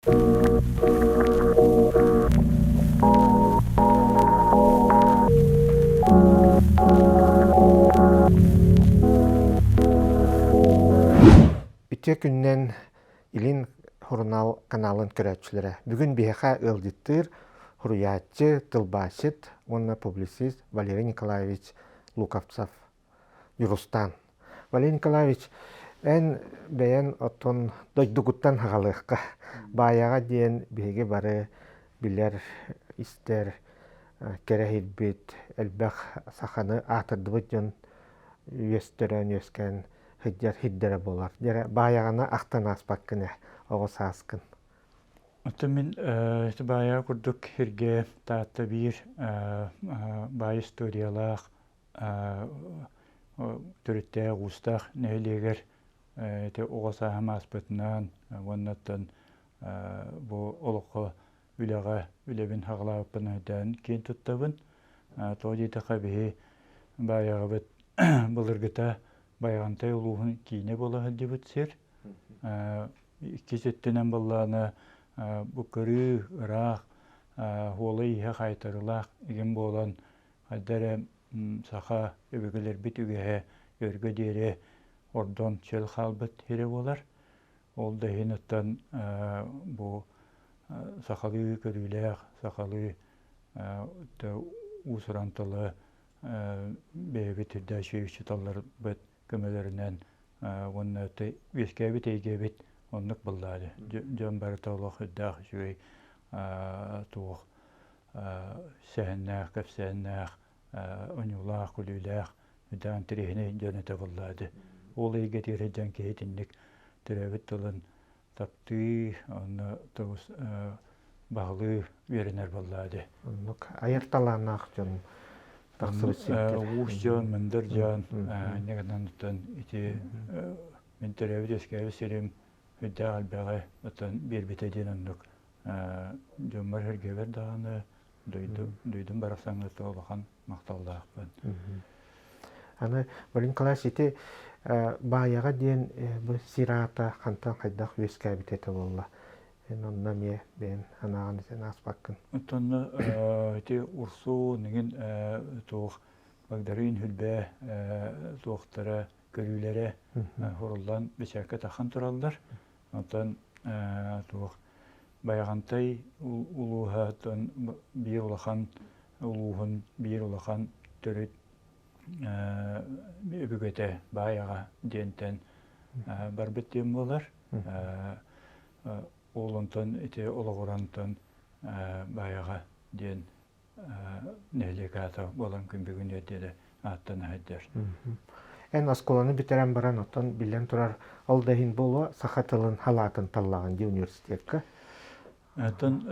Үтүө күнүнэн Илин сурунаал каналын көрөөччүлэрэ. Бүгүн биһиэхэ ыалдьыттыыр суруйааччы, тылбаасчыт уонна публицист Валерий Николаевич Луковцев. Дьулустаан. Валерий Николаевич, эн бэйэн оттон дойдугуттан хаҕалыахха. Баайаҕа диэн биһиги бары билэр, истэр, кэрэһирбит, элбэх саханы аатырдыбыт дьон үөстөрөн үөскээн сылдьар сирдэрэ буолар. Дьэ, Баайаҕаны ахтан ааспаккын ээ, оҕо сааскын. Оттон мин ити Баайаҕа курдук сиргэ Таатта биир баай историялаах төрүттээх уустаах нэһилиэгэр ити оҕо сааһым ааспытынан уонна оттон бу олоххо үлэҕэ үлэбин хаҕалаабыппын өйдөөн киэн туттабын. Тоҕо диэтэххэ биһи Баайаҕабыт былыргыта Байаҕантай улууһун киинэ буола сылдьыбыт сир. Иккис өттүнэн буоллаҕына бу кырыы, ыраах, хуола-ииһэ хаайтарыылаах игин буолан Хайда эрэ саха өбүгэлэрбит үгэһэ өргө диэри ордон чөл хаалбыт сирэ буолар. Ол да иһин оттон бу сахалыы көрүүлээх, сахалыы уус-уран тылы бэйэбит үрдээччи учууталларбыт көмөлөрүнэн уонна үөскээбит эйгэбит оннук буоллаҕа дьон барыта олох үрдээх үчүгэй туох сэһэннээх, кэпсээннээх, ойуулаах, күлүүлээх, үрдээх интэриэһинэй дьон этэ буоллаҕа Ол эйгэтигэр сылдьан киһи итинник төрөөбүт тылын таптыы, онно тоҕус баһылыы үөрэнэр буоллаҕа дии. Оннук айар талааннаах дьон тахсыбыт сирдэр. Уус дьон, мындыр дьон, инньэ гынан ити мин төрөөбүт үөскээбит сирим үрдээх элбэҕи оттон биэрбитэ диэн оннук дьоммор сэргэбэр даҕаны дойдум барахсаҥҥа улахан махталлаахпын. Аны Валерий Николаевич ити Баайаҕа диэн бу сир аата хантан хайдах үөскээбитэ этэ буолла? Эн онно эмиэ бэйэн санааҕын этэн ааспаккын. Оттон ити Урсуун игин туох Багдарыын Хүлбэ туохтара көрүүлэрэ хуруллан бэчээккэ таххан тураллар. Оттон туох Байаҕантай улууһа биир улахан улууһун биир улахан төрүт өбүгэтэ Баайаҕа диэнтэн барбыт диэн буолар. Ол онтон ити олоҕурантан Баайаҕа диэн нэһилиэк аата буолан күн бүгүн диэри ааттана сылдьар. Эн оскуоланы бүтэрэн баран оттон биллэн турар ол да иһин буолуо саха тылын халаатын таллаҕын дии университекка. Оттон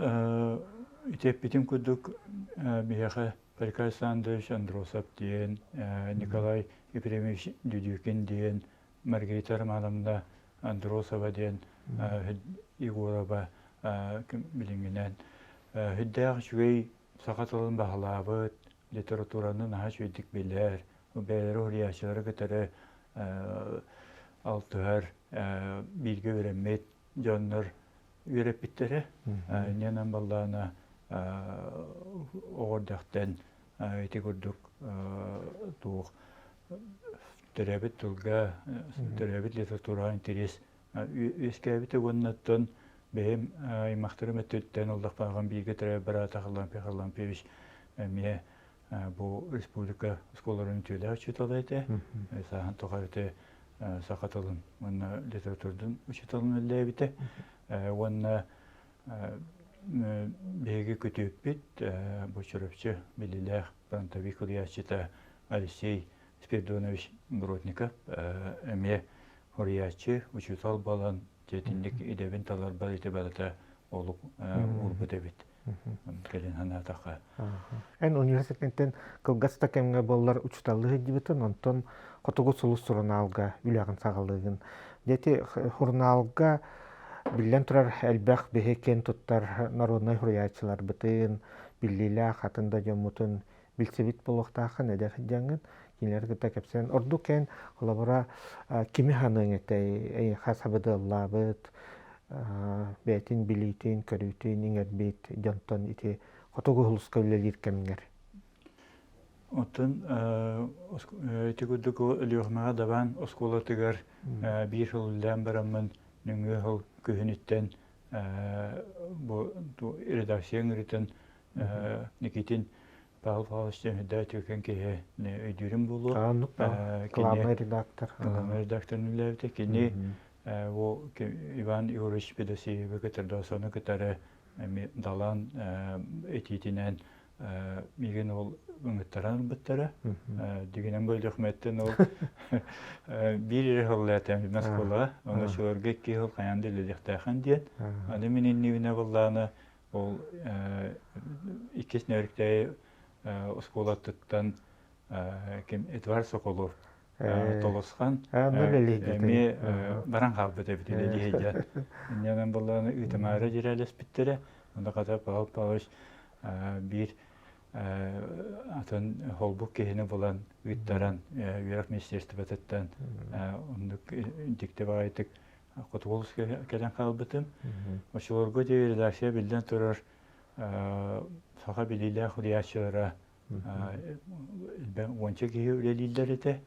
ити эппитим курдук биһиэхэ Поликарп Александрович Андросов диэн, Николай Ефремович Дюдюкин диэн, Маргарита Романовна Андросова диэн Егорова билиҥҥинэн сүрдээх үчүгэй саха тылын баһылаабыт, литератураны наһаа үчүгэйдик билэр, бэйэлэрэ уһуйааччылары кытары алтыһар, бииргэ үөрэммит дьоннор үөрэппиттэрэ. Инньэнэн баллаана оҕо эрдэхтэн ити курдук туох төрөөбүт тылга, төрөөбүт литератураҕа интэриэс үөскээбитэ уонна оттон бэйэм аймахтарым өттүттэн ыллахпааҕым бииргэ төрөөбүт быраата Харлампий Харлампьевич эмиэ бу республика оскуолаларын үтүөлээх учуутала этэ. Сааһын тухары ити саха тылын уонна литературатын учууталын үлэлээбитэ. Уонна биһиги күтүөппүт бу Чурапчы биллиилээх фронтовик суруйааччыта Алексей Спиридонович Бродников эмиэ суруйааччы, учуутал буолан итинник идэбин таларбар ити барыта олук уурбут эбит. Кэлин санаатахха. Эн университеттэн кылгас да кэмҥэ буоллар учууталлыы сылдьыбытын, онтон Хотугу сулус сурунаалга үлэҕин саҕалыыгын. Дьэ ити сурунаалга биллэн турар элбэх биһи киэн туттар народнай суруйааччыларбытын, биллиилээх атын да дьоммутун билсибит буолуохтааххын эдэр сылдьаҥҥын кинилэри кытта кэпсээн ордук эн холобура кими ханыаҥ этэй эйиэхэ сабыдыаллаабыт. бэйэтин билиитин, көрүүтүн иҥэрбит дьонтон ити хотугу улууска үлэлиир кэмҥэр? Оттон ити курдук Өлүөхүмэҕэ Дабаан оскуолатыгар биир сыл үлэлээн бараммын нөҥүө сыл күһүнүттэн бу редакция ыҥырыытын Никитин Павел Павлович диэн үтүөкэн киһи өйдүүрүм буолуо. Главный редактор. Главный редактор үлэлээбитэ. Кини бу Иван Егорович Федосеевы кытары сону кытары эми далан этиитинэн миигин ол ыҥыттаран ылбыттара. Дигинэн бөлөхмөттөн ол биир эрэ сыллаатам Москваҕа, ону чуларга икки сыл хайаан да үлэлиэхтээхин диэн. Аны мин иннибинэ быллаана ол иккис нөөрүктээйи оскуолатыттан ким Эдуард Соколов Толосхан эмиэ баран хаалбыт эбит үлэлии сылдьан. Инньэнэн быллааны ыытымаары дьирээлэспиттэрэ. Онно хата Павел Павлович биир атын холбук киһини булан ыыттаран үөрэх министерствотыттан оннук дьикти баҕайытык хотугу улууска кэлэн хаалбытым. Оччолорго дии редакция биллэн турар саха билиилээх суруйааччылара уонча киһи үлэлииллэр этэ.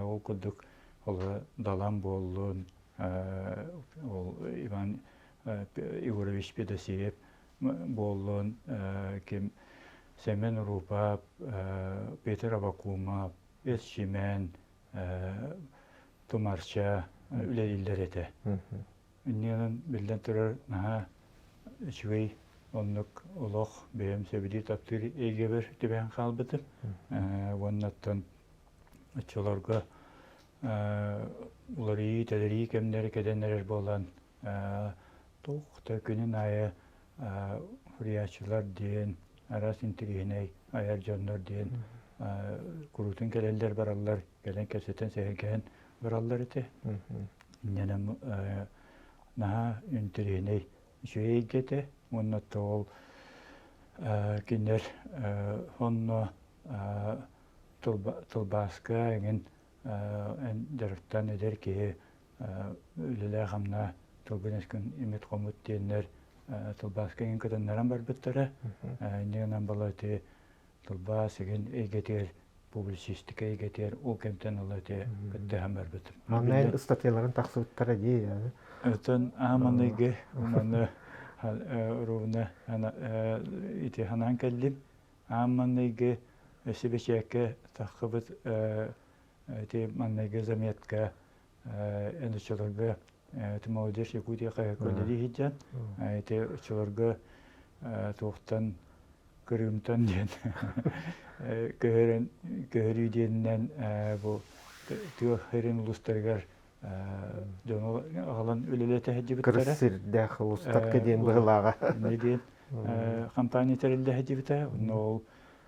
Ол курдук ол Далан буоллун, ол Иван Егорович Федосеев буоллун, ким Семен Рупап, Петр Авакумов, Эс Чимэн, Тумарча үлэлииллэр этэ. Иннинэн биллэн турар наһаа үчүгэй оннук олох бэйэм сөбүлүү таптыыр эйгэбэр түбэһэн хаалбытым. Уоннаттан оччолорго уларыйыы-тэлэрии кэмнэрэ кэлэн эрэр буолан туох да күнүн аайы суруйааччылар диэн араас интэриэһинэй айар дьоннор диэн куруутун кэлэллэр бараллар кэлэн кэпсэтэн сэһэргэһэн бараллар этэ. Инньэнэн наһаа интэриэһинэй үчүгэй эйгэ этэ уонна ол кинилэр онно тылбааска эҥин дьарыктан эдэр киһи үлэлээх-хамнаа тылгын-өскүн имит-хомут диэннэр тылбааска эҥин кытыннаран барбыттара. Инньэ гынан бала ити тылбаас игин эйгэтигэр публицистика эйгэтигэр ол кэмтэн ыла ити кыттыһан барбытым. Манна ыстатыйаларын тахсыбыттара дии. Оттон ааманыйгы маны ровно ити ханаан кэллим. Ааманыйгы өссө бэчээккэ таххыбыт ити манныгы заметка эн оччолорго ты молодежь Якутия хаһыакка үлэлии сылдьан ити оччолорго туохтан Кырыымтан диэн көһөрөн көһөрүү диэнинэн бу тыа сирин улуустарыгар дьону аҕалан үлэлэтэ сылдьыбыттара. Кырыс сирдээх улуустарга диэн быһылааҕа. Инньэ диэн компания тэриллэ сылдьыбыта. Онно ол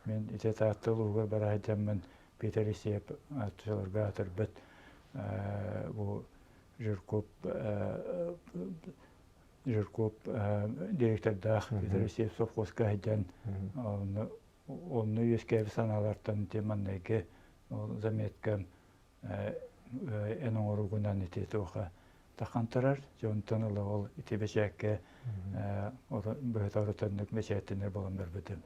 мин ити Таатта улууһугар бара сылдьаммын Петр Алексеев аттыларга аатырбыт бу Жирков Жирков директордаах Петр Алексеев совхозка сылдьан онно онно үөскээбит санаалартан ити маннайгы ол заметка эн оҥоругунан ити туоха тахантарар дьонтон ыла ол ити бэчээккэ быһыта оротоннук бэчээттэнэр буолан барбытым.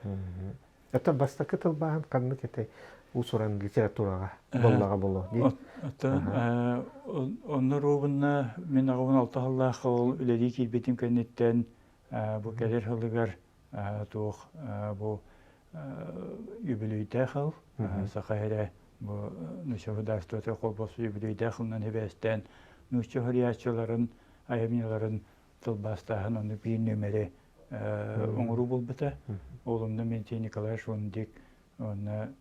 Это бастакы тылбааһын ханнык этэй уус-уран литератураҕа буоллаҕа буолуо дии. Оттон онно руубунна мин аҕабын алта сыллаах ол үлэлии киирбитим кэнниттэн бу кэлэр сылыгар туох бу үбүлүйдээх ыл саха эрэ бу нуучча государствота холбос үбүлүйдээх ылынан сибээстээн нуучча суруйааччыларын айымньыларын тылбаастааһын ону биир нүөмэри оҥоруу буолбута. Ол онно мен Николай Шундик уонна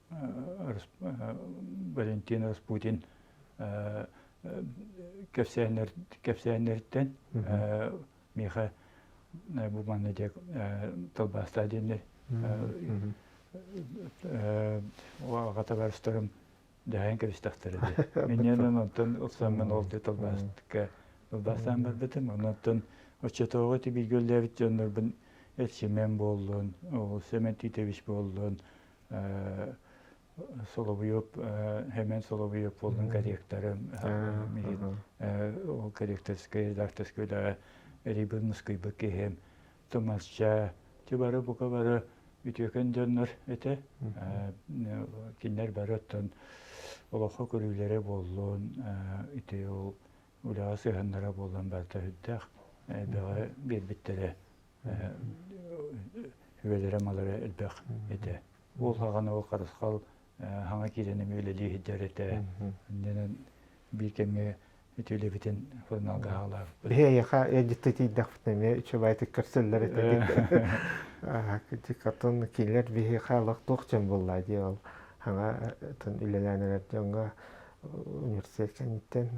Валентин Распутин кэпсээннэриттэн миэхэ бу манна диэк тылбаастаа диэннэр аҕа табаарыстарым дьаһайан кэбистэхтэрэ дии. Минньэнэн онтон ылсаммын ол дии тылбаастыкка тылбаастаан барбытым. Онтон оччотооҕу ити бииргэ үлэлээбит дьоннорбун Эрчимэн буоллун, ол Сэмэн Титович буоллун, Соловьев, Хэмэн Соловьев буоллун корректорым, миигин ол корректорскай, редакторскай үлэҕэ. эрийбит мускуйбут киһим Тумасча, ти бары бука бары үтүөкэн дьоннор этэ. Кинилэр бары оттон олоххо көрүүлэрэ буоллун, ити ол үлэҕэ сыһыаннара буоллун барыта үрдээх элбэҕи биэрбиттэрэ, үбэлэрэ-малара элбэх этэ. Ол хаҕана ол харысхал хаҥа киирэн эмиэ үлэлии сылдьар этэ. Иннинэн биир кэмҥэ ити үлэбитин фунаалга хаалаабыппыт. Биһи эйиэхэ ыалдьыттыы тиийдэхпитинэ эмиэ үчүгэйдик көрсөллөр этэ. Атын кинилэр биһиэхэ олох туох дьон буолла дии ол хаҥа үлэлээн эрэр дьоҥҥо университет кэнниттэн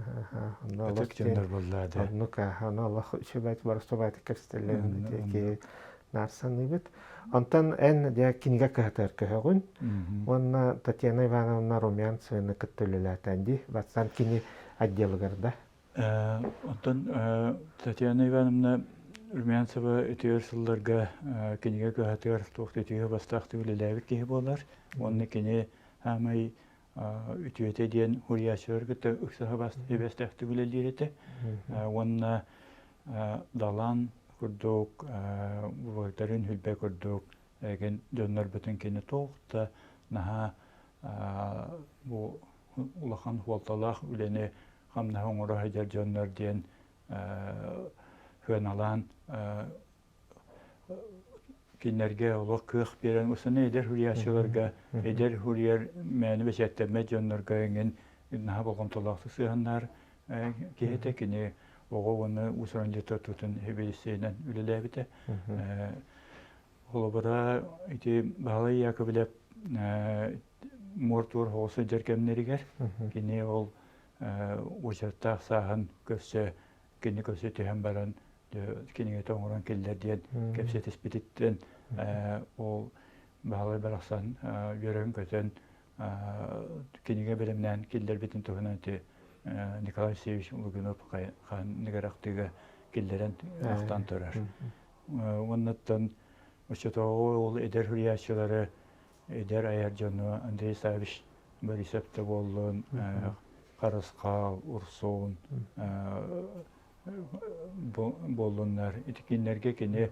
онно олох дьоннор буолла да. Оннук онно олох үчүгэйдик боростуобайтык кэпсэтэллэрин ити наар саныыбыт. Онтон эн дьэ кинигэ кыһатыгар көһөҕүн уонна Татьяна Ивановна Румянцеваны кытта үлэлээтэн дии. Бастаан кини отделыгар да. Оттон Татьяна Ивановна Румянцева үтүөр сылларга кинигэ кыһатыгар туох да үтүө бастаахтык үлэлээбит киһи буолар. Уонна кини аамай үтүөтэ диэн суруйааччылары кытта ыкса сибээстээхтик үлэлиир этэ. Уонна Далан курдук, Быһытарын Хүлбэ курдук эгин дьоннорбутун кини туох да наһаа бу улахан суолталаах үлэни хамнаһы оҥоро сылдьар дьоннор диэн сыаналаан кинилэргэ олох кыах биэрэн усуна эдэр суруйааччыларга эдэр суруйар мээнэ бэчээттэммэт дьоннорго эҥин наһаа болҕомтолоохтук сыһыаннаһар киһи этэ. Кини оҕо уонна уус-уран литературатын сэбиэдиссэйинэн үлэлээбитэ. Холобура, ити Баһылай Яковлев муор-туор соҕус сылдьар кэмнэригэр кини ол уочараттаах сааһын көрсө кини көрсө түһэн баран кинигэтэ оҥорон киллэр диэн кэпсэтиспититтэн ол Баһылай барахсан үөрэн-көтөн кинигэ бэлэмнээн киллэрбитин туһунан ити Николай Алексеевич Лугинов хаан ахтыыга киллэрэн ахтан турар. Уоннаттан оччотооҕу ол эдэр суруйааччылары, эдэр айар дьону Андрей Савич Борисов да буоллун, Харысхал, Урсун буоллуннар. Ити кинилэргэ кини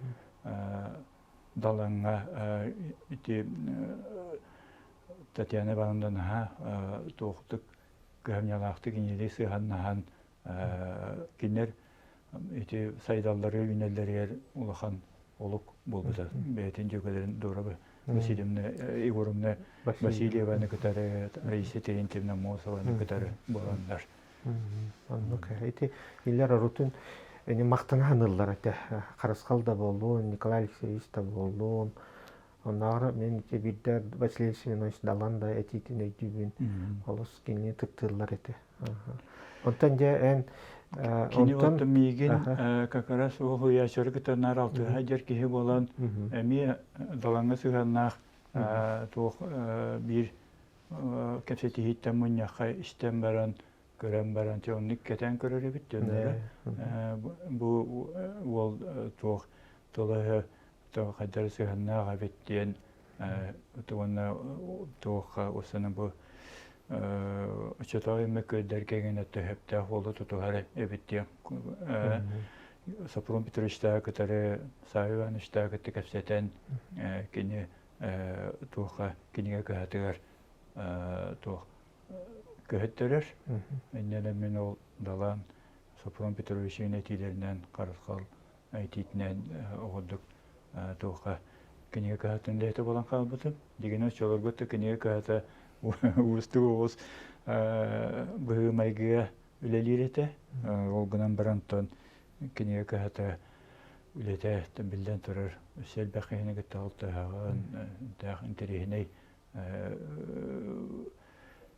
Далаҥҥа ити Татьяна Ивановна наһаа туохтук кыһамньылаахтык иннилии сыһаннаһан кинилэр ити сайдаллары үүнэллэригэр улахан олук буолбута. Бэйэтин дьүөгэлэрин Дора Васильевна Егоровна Васильеваны кытары, Раиса Терентьевна Мосованы кытары буоланнар. Оннук ити иллэр орутун махтана саныыллар этэ. Харысхал да буоллун, Николай Алексеевич да буоллун. Оннооҕор мин ити биирдэ Василий Семенович Далан да этиитин өйдүүбүн. Олус кинини ытыктыыллар этэ. Онтон дьэ эн Кини оттон миигин как раз ол уйааччылары кытта наар алтыһа дьэр киһи буолан эмиэ Далаҥҥа сыһыаннаах туох биир кэпсэтиһииттэн мунньахха истэн баран көрөн баран оннук кэтээн көрөр эбит дьонноро бу уол туох тыла-өһө хайдары сыһыаннаах эбит диэн уонна туохха усана бу оччотооҕу мөккүөрдэргэ гына төһөптөөх уолу тутуһар эбит диэн Сопрун Петровичтааҕы кытары Савва Ивановичтааҕы кытта кэпсэтэн кини туохха кинигэ кыһатыгар туох көһөттөрөр. Инньэ мин ол Далан Сопрун Петровичын этиилэринэн Харысхал этиитинэн оҕурдук туохха кинигэ кыһатын үлэһитэ буолан хаалбытым. Дигинэ оччолорго да кинигэ кыһата уустук оҕус быһыы-майгыга үлэлиир этэ. Ол гынан баран кинигэ кыһата үлэтэ биллэн турар өссө элбэх киһини кытта алтыһаҕын, таах интэриэһинэй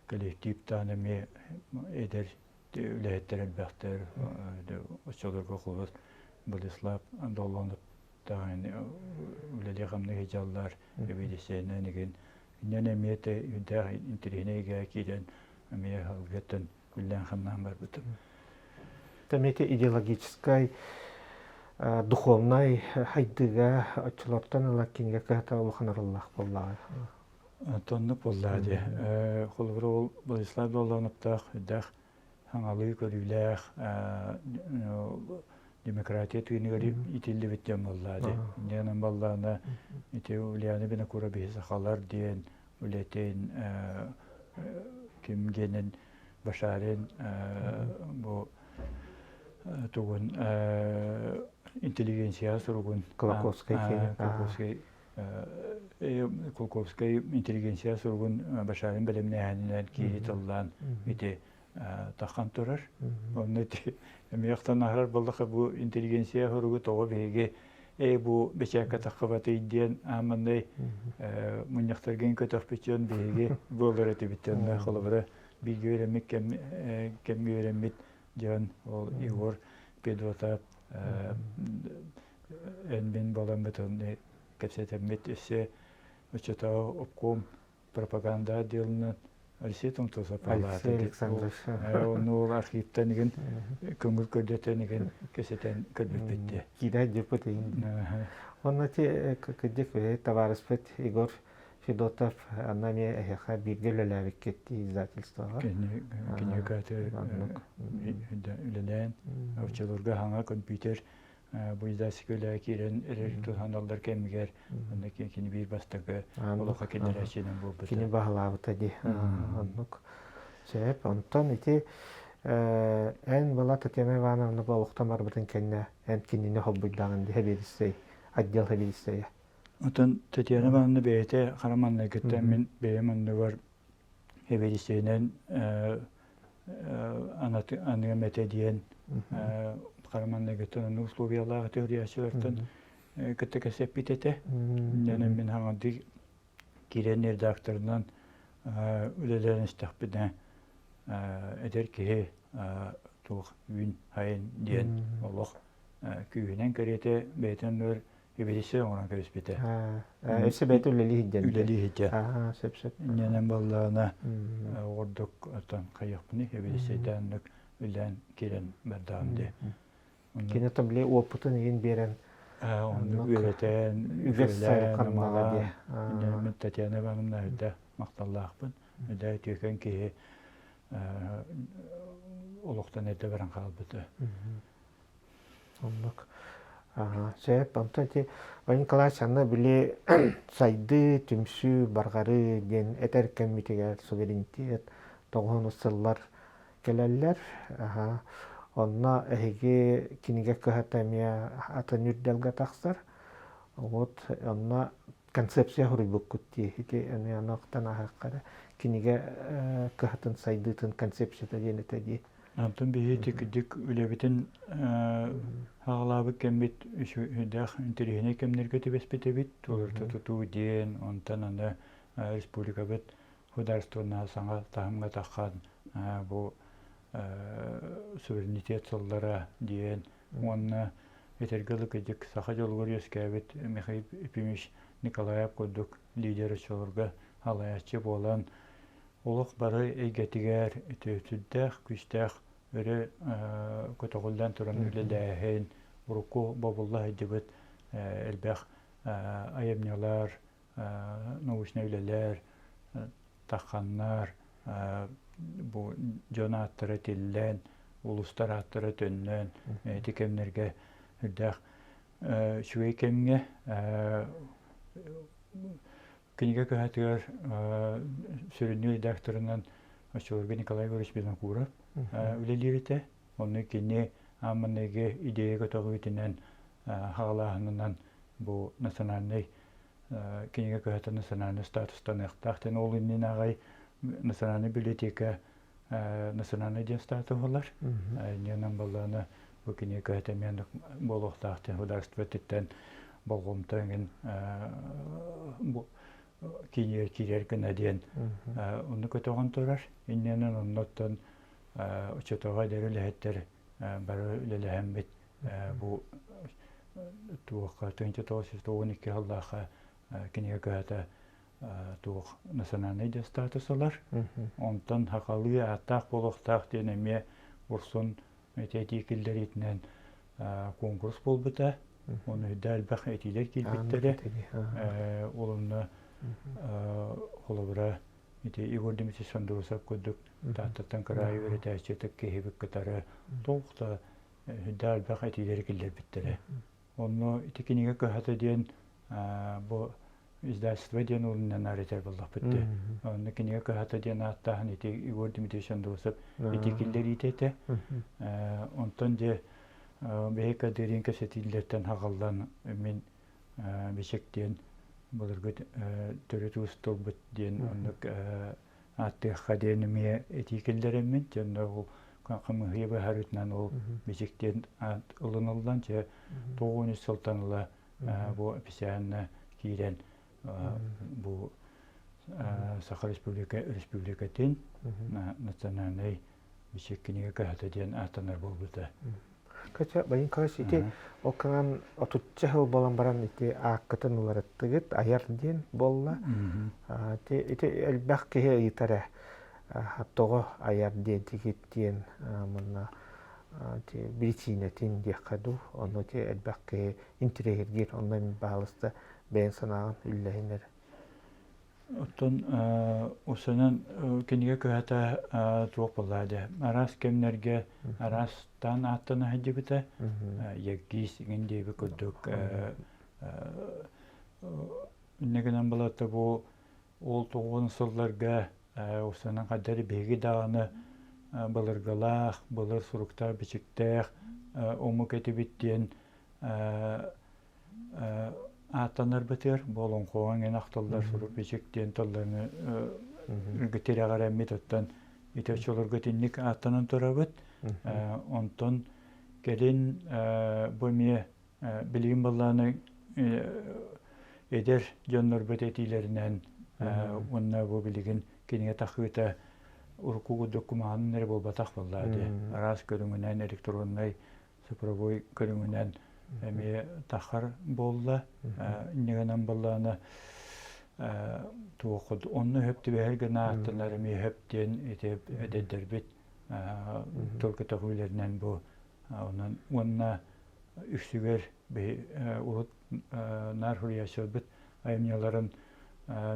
коллектив даҕаны эмиэ эдэр үлэһиттэр элбэхтэр. Оччолорго холобур Владислав Доллонов даҕаны үлэлии-хамныы сылдьаллар, эбиэдиссэйинэн игин. Инньэ эмиэ үрдээх интэриэһинэй эйгэҕэ киирэн эмиэ алгыаттан үлэлээн-хамнаан барбытым. Эмиэ идеологическай, духовнай хайдыыга оччолортон ыла кинигэ кыһата улахан оруоллаах буоллаҕа. Оннук буоллаҕа дии. Холобур, ол Владислав Доллоновтаах үрдээх саҥалыы көрүүлээх. Демократия тыыныгар итиллибит дьон буоллаа дии. Инньэ баллаана ити Ульяна Винокурова биһи сахалар диэн үлэтин ким генин Башарин бу тугун интеллигенция суругун Кулаковскай Кулаковскай Кулаковскай интеллигенция суругун Башарин бэлэмнээһининэн киһи тыллаан ити тахан турар. Онно ити эмиэ аһарар буоллаха бу интеллигенция суругу тоҕо биһиги эй бу бэчээккэ таххыбатый диэн ааманнай мунньахтаргын көтөхпүтүөн биһиги буолар этибит. Онно холобура бииргэ үөрэммит кэмҥэ үөрэммит дьон ол Егор Педротап эн мин буоламмыт кэпсэтэммит өссө оччотооҕу обком пропаганда отделынан Алексей Томтосов Алексей Александрович. Онну ол архивтан игин көҥүл көрдөтөн игин кэсэтэн көрбүппүт Киирэ дьыппыт игин. Онно ти кырдьык табаарыспыт Егор Федотов анна эмиэ эһиэхэ бииргэ үлэлээбиккит издательствоҕа. Кинигэкаты үлэлээн оччолорго хаҥа компьютер бу издательство үлэҕэ киирэн эрэр туһаналлар кэмигэр онно кини биир бастакы олоххо киллэрээччинэн буолбута. Кини баһылаабыта дии. Оннук. Сөп. Онтон ити эн была Татьяна Ивановна бу олохтон барбытын кэннэ эн кинини холбуйдаҕын дии хэбиэдиссэй отдел хэбиэдиссэйэ. Оттон Татьяна Ивановна бэйэтэ хара маҥнайгыттан мин бэйэм оннугар хэбиэдиссэйинэн аныам этэ диэн хара маҥнайгыттан оннук условиялаах этэ кытта кэпсэппит этэ. Дьонум мин хаҥардыы киирэн редакторынан үлэлээн истэхпинэ эдэр киһи туох үүн хайын диэн олох күүһүнэн кэриэтэ бэйэтин оннугар эбидиссэ оҥорон кэбиспитэ. Өссө бэйэтэ үлэлии сылдьан. Үлэлии сылдьан. Сөп сөп. Инньэнэн буоллаҕына ордук оттон хайыахпыный эбидиссэйдээн үлээн киирэн бардаҕым дии. Кини то били уопутун игин биэрэн оннук үөрэтэн, үгэс хармаҕа дии. Мин Татьяна Ивановна үрдэ махталлаахпын. Үрдэ үтүөкэн киһи олохтон эрдэ баран хаалбыта. Оннук. Сөп. Онтон ити Ваня Николаевич анна били сайдыы, түмсүү, барҕарыы диэн этэр кэммитигэр суверенитет тоҕуһун сыллар кэлэллэр. Онно эһиги кинигэ кыһата эмиэ атын үрдэлгэ тахсар. Вот онно концепция суруйбуккут дии. Ити эмиэ онуохтан аһыахха эрэ кинигэ кыһатын сайдыытын концепцията диэн этэ дии. Онтон биһиги ити үлэбитин аҕалаабыт кэммит үчүгэйдээх интэриэһинэй кэмнэргэ түбэспит эбит. Туоларта тутуу диэн, онтон аны республикабыт художественнай саҥа таһымҥа таххан бу суверенитет сыллара диэн уонна этэргэ дылы кырдьык саха дьолугар үөскээбит Михаил Ефимович Николаев курдук лидер оччолорго салайааччы буолан олох бары эйгэтигэр сүрдээх күүстээх өрө көтөҕүллэн туран үлэлээһин, урукку бобулла сылдьыбыт элбэх айымньылар, научнай үлэлэр, тахханнар, бу дьон ааттара тиллэн, улуустар ааттара төннөн, ити кэмнэргэ үрдээх үчүгэй кэмҥэ кинигэ кыһатыгар сүрүннүүр редакторынан оччолорго Николай Егорович Винокуров үлэлиир этэ. Онно кини аан маҥнайгы идея көтөҕүүтүнэн хаҕалааһынынан бу национальнай кинигэ кыһата национальнай статустаныахтаах диэн ол иннинэ аҕай национальнай библиотека национальнай диэн статус ылар. Иннинэн баллаана бу кинигэ кыһата эмиэ буолуохтаах диэн художество өттүттэн болҕомто эҥин киинигэр киирэр гына диэн онну көтөҕөн турар. Иннинэн оннуттан оччотооҕу эдэр үлэһиттэр бары үлэлэһэммит бу туохха 1992 сыллаахха кинигэ кыһата туох национальнай да статус ылар. Онтон сахалыы ааттаах буолуохтаах диэн эмиэ Урсун этии киллэриитинэн куонкурус буолбута. Оны үрдэ элбэх этиилэр киирбиттэрэ. Ол онно холобура ити Егор Дмитриевич Андросов курдук Тааттаттан кыраайы үөрэтээччи ытык киһибит кытары туох да. Үрдээх элбэх этиилэри киллэрбиттэрэ. Онно ити кинигэ кыһата диэн бу издательство диэн уурунан арытар буоллахпыт дии. Онно кинигэ кыһата диэн ааттааһын ити Егор Дмитриевич Андросов ити киллэриитэ этэ. Онтон дьэ биһи кадырин кэпсэтиилэртэн хаҕаллан мин Бичик диэн былыргы төрүт уус тылбыт диэн оннук ааттыахха диэн эмиэ этии киллэрэммин дьонно ол хамыыһыйа быһаарыытынан ол Бичик диэн аат ылыныллан дьэ 93 сылтан ыла бу официально киирэн бу Саха Республика Республикатын национальнай Бичик кинигэ кыһата диэн ааттанар буолбута. Кача, Вадим Николаевич, ити ол кынан отучча сыл буолан баран ити ааккытын уларыттыгыт, айар диэн буолла. Ити, ити элбэх киһи ыйытар ээ. Тоҕо айар диэн тигит диэн манна биричиинэтин диэххэ дуу. Ону ити элбэх киһи интириэһиргиир. Онно мин баһаалыста бэйэҥ санааҕын үллэһин эрэ. Оттон усунан кинигэ кыһата туох буоллаа дии араас кэмнэргэ араастаан ааттана сылдьыбыта еггиис иҥин диэби курдук инньэ гынан балата бу ол тоҕуон сылларга усунан хайдары биһиги даҕаны былыргылаах былыр суруктаах бичиктээх омук этибит диэн ааттанарбытыгар бу олоҥхоҕо эҥин ахтыллар сурук-бичик диэн тылларны тирэҕирэммит оттон ити оччолорго итинник ааттанан турабыт. Онтон кэлин бу эмиэ билигин былааны эдэр дьоннорбут этиилэринэн уонна бу билигин кинигэ тахыыта урукку курдук кумааҕынан эрэ буолбатах буоллаа дии. Араас көрүҥүнэн электроннай цифровой көрүҥүнэн эмиэ тахар буолла. Инньэ гынан буоллаҕына туох онно сөп түбэһэр гына ааттанар эмиэ сөп диэн ити эдэрдэрбит тыл көтөҕүүлэринэн бу онон уонна үксүгэр урут наар суруйааччыларбыт айымньыларын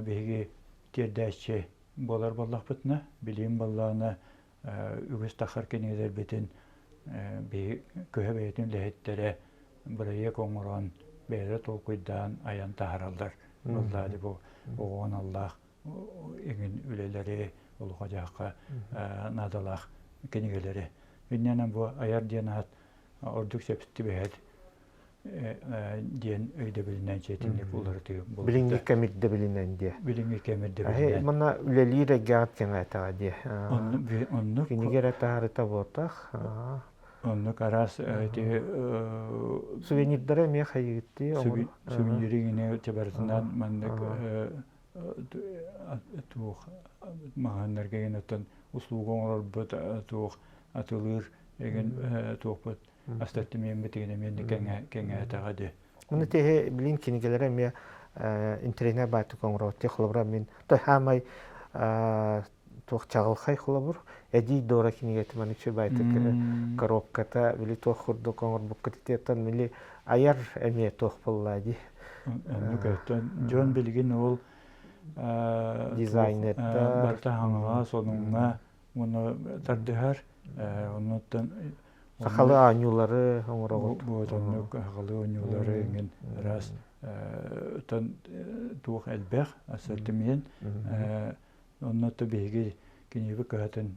биһиги тиэрдээччи буолар буоллахпытына билигин буоллаҕына үгүс тахсар кинигэлэрбитин биһи көһө бэйэтин үлэһиттэрэ бырайыак оҥорон бэйэлэрэ толкуйдаан айан таһаараллар. Буоллаады бу оҕо аналлаах эҥин үлэлэри олоххо-дьаһахха наадалаах кинигэлэри. Иннинэн бу айар диэн аат ордук сөп түбэһэр диэн өйдөбүлүнэн чиэтинник уларытыы буолбута. Билиҥҥи кэм ирдэбилинэн диэ. Билиҥҥи кэм ирдэбилинэн. Манна үлэлиир эйгэҕит кэҥээтэҕэ диэ. Оннук. Кинигэ эрэ таһаарыта буотах. Оннук араас ити сувенирдары эмиэ хайыгыттыы сувениры гине барытынан маннык туох маҕаһыыннарга гин оттон услуга оҥорорбут туох атылыыр эгин туохпут астаттымиэммитигин эмиэ кэҥээтэҕэ дии. Маны теһи билин кинигэлэрэ эмиэ интернет баайтык оҥороот холобура мин той хаамай туох чаҕылхай холобур эдий дора кинигэтин маны үчүгэй баайтык коробката били туох курдук оҥорбуккут итиэттэн били айар эмиэ туох буолла дии. Оннук өттөн дьон билигин ол дизайнердар барыта хаҥаҕа сонуҥҥа уонна тардыһар оннуттан Сахалыы оонньуулары оҥороҕут. Вот оннук сахалыы оонньуулары эҥин араас туох элбэх ассортимент. Онно то биһиги киниги кыһатын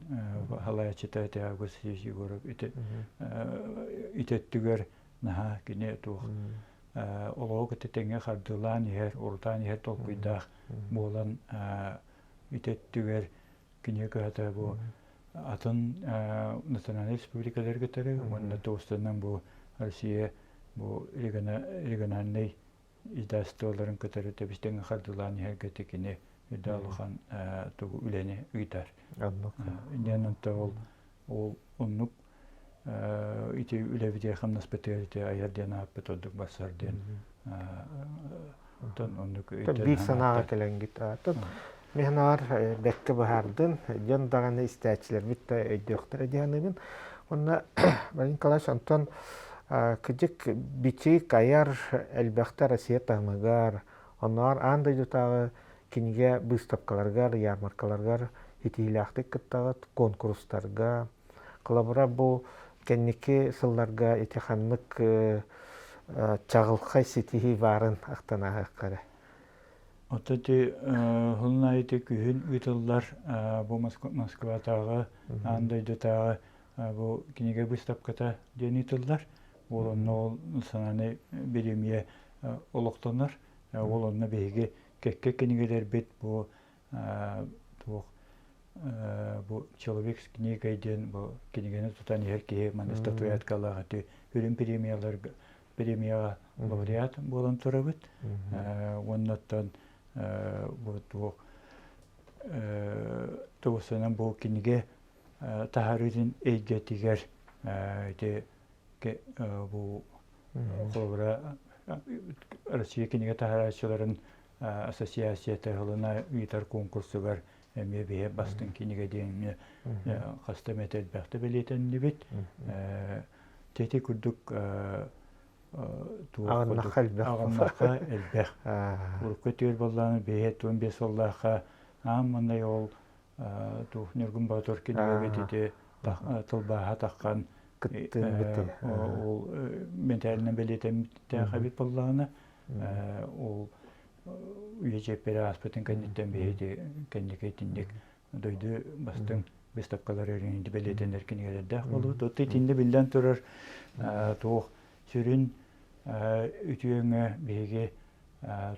халаяччыта этэ Август Васильевич Егоров ити өттүгэр наһаа кини туох олоҕу кытта тэҥҥэ хардыылаан иһэр, урутаан иһэр толкуйдаах буолан ити өттүгэр Кинигэ кыһата бу атын национальнай республикаларга кытары уонна туостанан бу Россия бу региональнай издательстволарын кытары тэбис-тэҥҥэ хардылаан иһэргэ кини үрдэ улахан тугу үлэни ыытар. Диэн онто ол ол оннук ити үлэбитигэр хамнаспытыгар ити айар диэн ааппыт ордук барсар диэн онтон оннук биир санааҕа кэлэҥгит Мин санаабар бэркэ быһаардын, дьон даҕаны истээччилэрбит да өйдүөхтэрэ дии саныыбын. Уонна Валерий Николаевич, онтон кырдьык бичик айар элбэхтэ Россия таһымыгар, оннооҕор аан дойдутааҕы кинигэ быыстапкаларыгар, ярмаркаларыгар итиилээхтик кыттаҕыт, куонкурустарга. Холобура, бу Кэнники сылларга ити ханнык чаҕылхай ситиһии баарын ахтан ааһыахха эрэ. Оттон ити сылын аайы ити күһүн ыытыллар бу Москватааҕы, аан дойдутааҕы бу кинигэ быыстапката диэн ыытыллар. Ол онно ол национальнай бириэмийэ олохтонор. Ол онно биһиги кэккэ кинигэлэрбит бу туох бу «Человек с книгой» диэн бу кинигэни тутан иһэр киһи манна статуэткалаах ити үрүҥ премияларга премияҕа лауреат буолан турабыт. Уоннаттан бу туох тугусунан бу кинигэ таһаарыытын эйгэтигэр ити бу холобура Россия кинигэ таһаарааччыларын ассоциацията сылына ыытар конкурсугар эмиэ биһи бастыҥ кинигэ диэҥҥэ хаста эмэ элбэхтэ бэлиэтэннибит. Ити курдук Аҕыннахха элбэх. Аҕыннахха элбэх. Урукку түөр буоллаҕына биһи 15 сыллаахха аан маҥнай ол туох Ньургун Боотур кинигэбит ити тылбааһа таххан ол ментальнай бэлиэтэммиттээх эбит буоллаҕына ол үйэ чиэппэрэ ааспытын кэнниттэн биһиги кэнники итинник дойду бастыҥ выставкалары бэлиэтэнэр кинигэлэрдээх буолбут. Оттон итиннэ биллэн турар туох сүрүн үтүө өҥө биһиги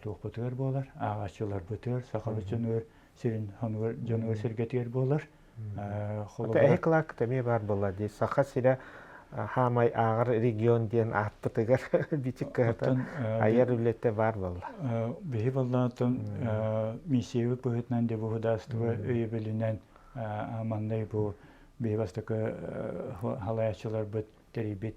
туохпутугар буолар, ааҕааччыларбытыгар, сахабыт дьонугар сирин дьонугар сэргэтигэр буолар. Эһи кылааккыт эмиэ баар буолла дии. Саха сирэ хаамай ааҕар регион диэн ааппытыгар бичик кыһата айар үлэтэ баар буолла. Биһи буоллаатын миссиябыт быһыытынан де государство өйөбүлүнэн маннай бу биһи бастакы халаяччыларбыт тэрийбит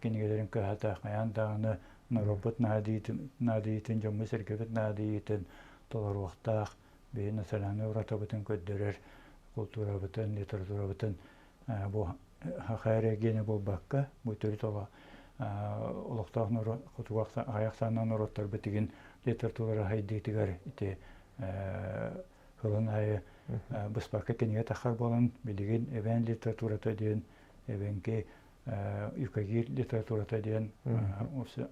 кинигэлэрин кыһата хайаан даҕаны норуоппут наадыйыытын дьоммут-сэргэбит наадыйыытын толоруохтаах биһи национальнай уратыбытын көрдөрөр култуурабытын, литературабытын бу саха эрэ гиэнэ буолбакка, бу төрүт олохтоох норуот хотугу аҕыйах ахсааннаах норуоттарбыт игин литература сайдыытыгар ити сылын аайы быспакка кинигэ тахсар буолан билигин эбээн литературата диэн эбэҥки юкагир литературата диэн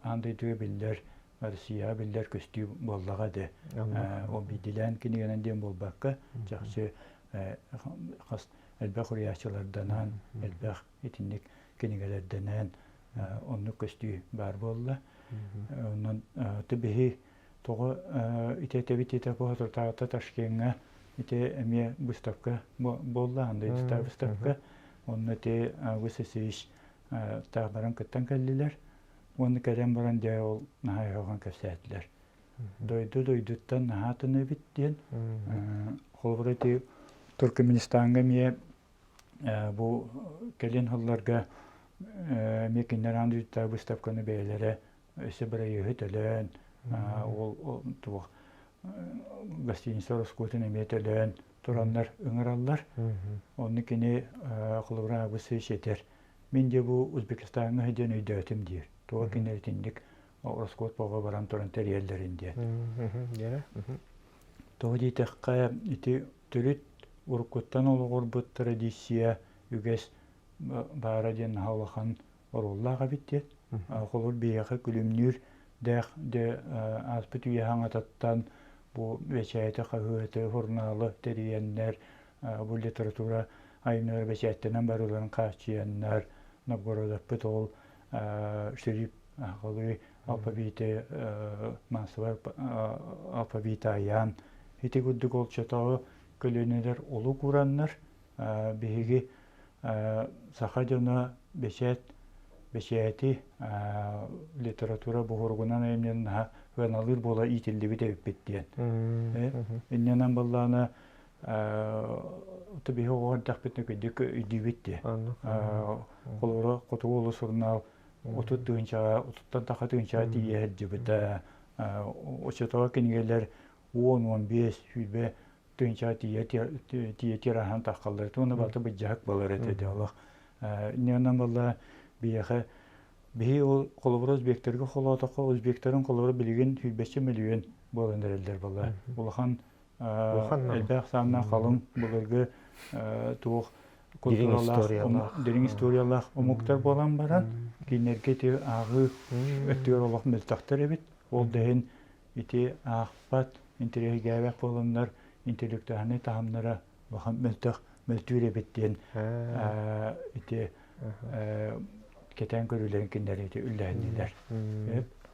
аан дойдуга биллэр Россияҕа биллэр көстүү буоллаҕа дии. Ол биирдиилээн кинигэнэн диэн буолбакка, чахчы хас элбэх уруйааччыларданан, элбэх итинник кинигэлэрдэнэн оннук көстүү баар буолла. Онон биһи тоҕо ити этэбит ити соторутааҕыта Ташкеҥҥа ити эмиэ выставка буолла, анда выставка. Онно ити Август Васильевич таах баран кыттан кэллилэр. Уонна кэлэн баран дьэ ол наһаа ыһылҕан кэпсээтилэр. Дойду дойдуттан наһаа атын эбит диэн. Холобура ити Туркменистаҥҥа эмиэ бу кэлин сылларга эмиэ кинилэр аан дойдутааҕы выставканы бэйэлэрэ өссө бырайыаһы төлөөн ол туох гостиница ороскуотун эмиэ төлөөн тураннар ыҥыраллар. Онно кини холобура Август этэр Мин дьэ бу Узбекистаҥҥа сылдьан өйдөөтүм диир. Тоҕо кинилэр итинник ороскуот бөҕө баран туран тэрийэллэрин диэн. Тоҕо диэтэххэ, ити төрүт уруккуттан олоҕурбут традиция, үгэс баара диэн наһаа улахан оруоллаах эбит диэн. Холобур, биһиэхэ күлүмнүүр дээх дэ ааспыт үйэ хаҥататтан бу бэчээти, хаһыаты, сурунаалы тэрийэннэр, бу литература айымньылара бэчээттэнэн барыыларын хааччыйаннар, Новгородоппыт ол шрип сахалыы алфавиты массовай алфавиты айаан ити курдук ол чотоҕу көлүөнэлэр олук ураннар биһиги саха дьоно бэчээт бэчээти литература буһуругунан айымньын наһаа ыаналыыр буола иитиллибит эбиппит диэн. Иннинэн баллаана биһи оҕо эрдэхпитинэ кырдьык өйдүүбүт дии. Холобура, Хотугу улус сурунаал 30 тыһыынчаҕа, отуттан тахса тыһыынчаҕа тиийэ сылдьыбыта. Оччотооҕу кинигэлэр 10-15, 20 тыһыынчаҕа тиийэ тиийэ тираһан таххаллар. Уонна барыта быдьаһык буолар этэ дии олох. Инньэ буолла биһиэхэ биһи ол холобура узбектергэ холоотоххо узбектарын холобура билигин сүүрбэччэ мөлүйүөн буолан эрэллэр буолла. Улахан элбэх сааннаах халыҥ былыргы туох культуралаах, дириҥ историялаах омуктар буолан баран, кинилэргэ ити ааҕыы өттүгэр олох мөлтөхтөр эбит. Ол да иһин ити аахпат, интэриэһиргээбэт буоланнар интеллектуальнай таһымнара улахан мөлтөх, мөлтүүр эбит диэн ити кэтээн көрүүлэрин кинилэр ити үллэһиннилэр.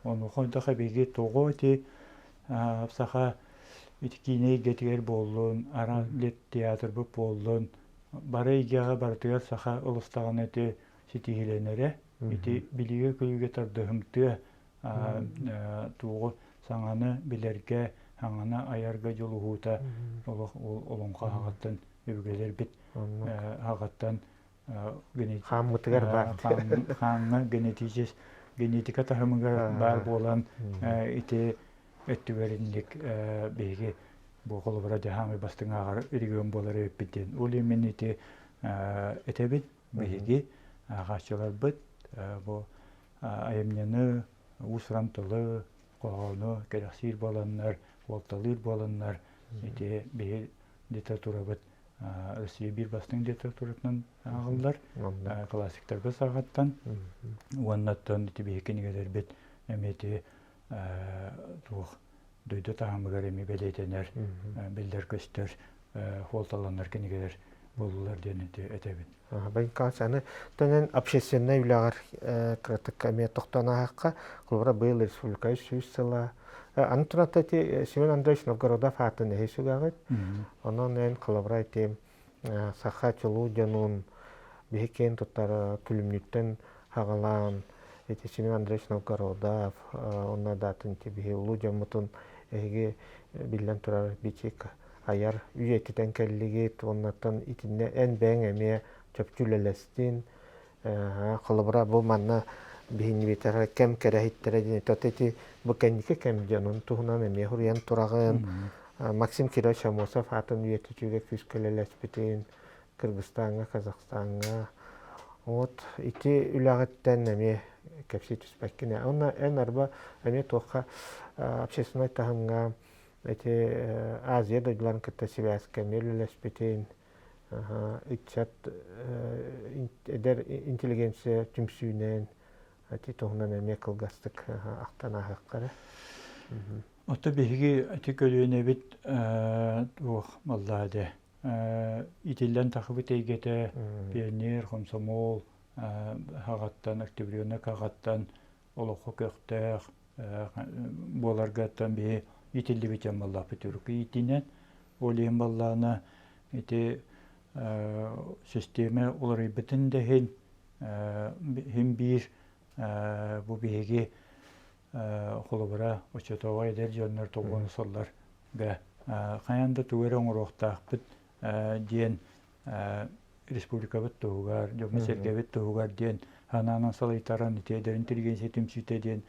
Онуоха онтох эбиги тоҕо ити саха ити киинэ эйгэтигэр буоллун, араас театрбыт буоллун, бары эйгэҕэ барытыгар саха ылыстаҕына ити ситиһиилэнэрэ, ити билиигэ-көрүүгэ тардыһымтыа туоҕу саҥаны билэргэ, саҥаны айарга дьулуһуута олох олоҥхо аҕаттан өбүгэлэрбит аҕаттан хааммытыгар баар хааҥҥа генетическ генетика таһымыгар баар буолан ити өттүгэр инник биһиги бу холобура дьаһаамай бастыҥ ааҕар регион буолар эбиппит диэн ол иһин ити этэбин биһиги ааҕааччыларбыт бу айымньыны уус-уран тылы хоһоону кэрэхсиир буоланнар уолталыыр буоланнар ити биһи литературабыт Россия биир бастыҥ литературатынан ааҕыллар классиктарга саҕаттан уонна оттон ити биһи кинигэлэрбит эмиэ ити туох дойду таһымыгар эмиэ бэлиэтэнэр биллэр-көстөр суолталанар кинигэлэр буоллулар диэн ити этэбин. Байкалс аны төнөн общественнай үлэҕэр кыратык эмиэ тохтоон ааһахха, холобура быйыл республика 100 сыла. Аны туран ити Семен Андреевич Новгородов аатын эһи сүгэҕит. Онон эн холобура ити саха чулуу дьонун биһи киэн туттар күлүмнүттэн хаҕалаан ити Семен Андреевич Новгородов онно даатын ити биһи улуу дьоммутун эһиги биллэн турар бичик айар үйэтитэн кэллигит уоннаттан итиннэ эн бэйэҥ эмиэ чопчу үлэлэстин холобура бу манна биһиннибитэр кэм кэрэһиттэрэ диэн тот ити бу кэнники кэм дьонун туһунан эмиэ суруйан тураҕын Максим Кирович Амосов аатын үйэтитүүгэ күүскэ үлэлэспитин Кыргызстаҥҥа Казахстаҥҥа вот ити үлэҕиттэн эмиэ кэпсии түспэккин уонна эн арба эмиэ туохха общественнай таһымҥа ити Азия дойдуларын кытта сибээскэ эмиэ үлэлэспитин ыччат эдэр интеллигенция түмсүүнэн ити туһунан эмиэ кылгастык ахтан ааһыахха эрэ. Ото биһиги ити көлүөнэбит туох маллаа дэ итиллэн тахыбыт эйгэтэ пионер, хомсомол хаҕаттан, октябренок хаҕаттан олоххо көхтөөх буоларгаттан биһи итиллибит дьон буоллаахпыт урукку иитинэн ол иһин буоллаҕына ити систиэмэ уларыйбытын да иһин иһин биир бу биһиги холобура оччотооҕу эдэр дьоннор толгону соллорга хайаан да тугу эрэ оҥоруохтаахпыт диэн республикабыт туһугар, дьоммут-сэргэбит туһугар диэн санаанан салайтаран ити эдэр интеллигенция түмсүүтэ диэн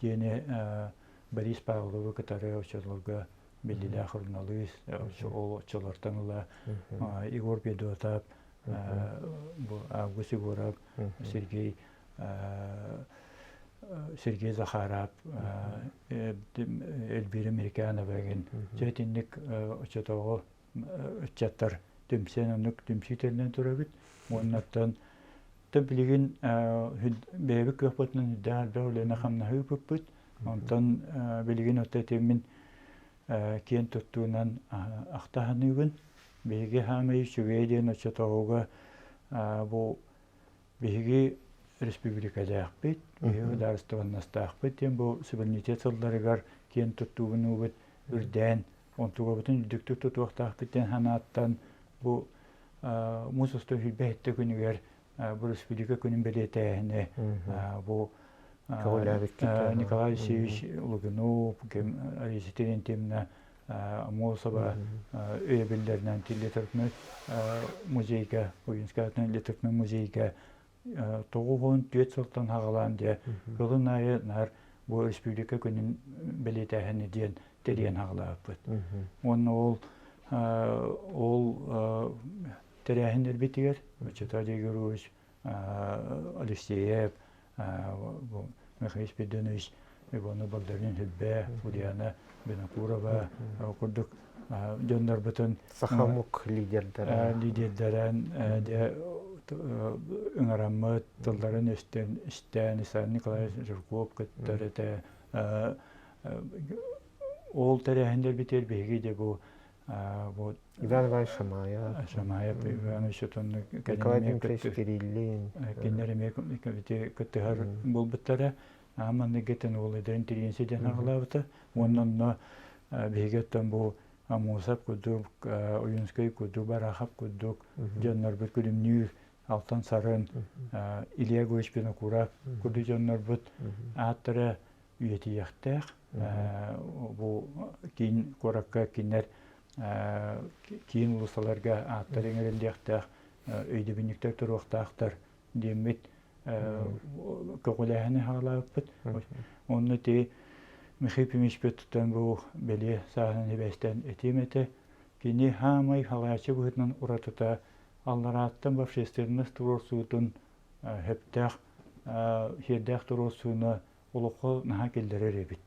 диэни Борис Павловы кытары оччолорго биллилээх суруналыыс, ол оччолортон ыла Егор Федотов, бу Август Егоров, Сергей Сергей Захаров, Эльвира Американова эгин дьэ итинник оччотооҕу ыччаттар түмсэн оннук түмсүү тэринэн турабыт. Уоннаттан билигин бэйэбит кыахпытынан үрдээх элбэх үлэни хамнаһы ыыппыппыт. Онтон билигин отто этиммин киэн туттуунан ахтаһаныыбын. Биһиги хаамай үчүгэй диэн оччотооҕуга бу биһиги республикалаахпыт, биһиги судаарыстыбаннастаахпыт диэн бу суверенитет сылларыгар киэн туттуубунуубут үрдээн онтугабытын үрдүктүк тутуохтаахпыт диэн санааттан бу муус устун сүүрбэ күнүгэр бу республика күнүн бэлиэтээһини бу Николай Алексеевич Лугинов, Раиса Терентьевна Аммосова өйөбүллэринэн литературнай музейга, Уинскай аатынан литературнай музейга 94 сылтан хаҕалаан дьэ кылын аайы наар бу республика күнүн бэлиэтээһини диэн тэрийэн хаҕалаабыппыт. Уонна ол ол тэрээһиннэрбитигэр Вячеслав Егорович Алексеев, Михаил Спиридонович Иванов Багдарин Хүлбэ, Ульяна Винокурова курдук Дьоннорбутун Саха омук лидердэрэ лидердэрэн ыҥыраммыт тылларын өстөн истээн Исаак Николаевич Жирков кыттар этэ. Ол тэрээһиннэрбитигэр биһиги де бу бу Иван Иванович Шамаев Шамаев Иванович отонну Николай Дмитриевич Кириллин кинилэр эмиэ кыттыһар буолбуттара. Ааманныгытын ол эдэрин тириэнси диэн аҕалаабыта. Уонна онно биһиги оттон бу Аммосов курдук, Ойуунскай курдук, Барахов курдук дьоннорбут күлүмнүүр Алтан Сарын, Илья Егорович Винокуров курдук дьоннорбут ааттара үйэтийиэхтээх. Бу киин куоракка кинилэр киин уулуссаларга ааттар иҥэриллиэхтээх, өйдөбүнньүктэр туруохтаахтар диэммит көҕүлээһини хаалаабыппыт. Онно ити Михаил Ефимович туттан бу бэлиэ сааһынан сибээстээн этиэм этэ. Кини хаамай халааччы быһыытынан уратыта алларааттан общественность туруорсуутун сөптөөх сиэрдээх туруорсууну олоххо наһаа киллэрэр эбит.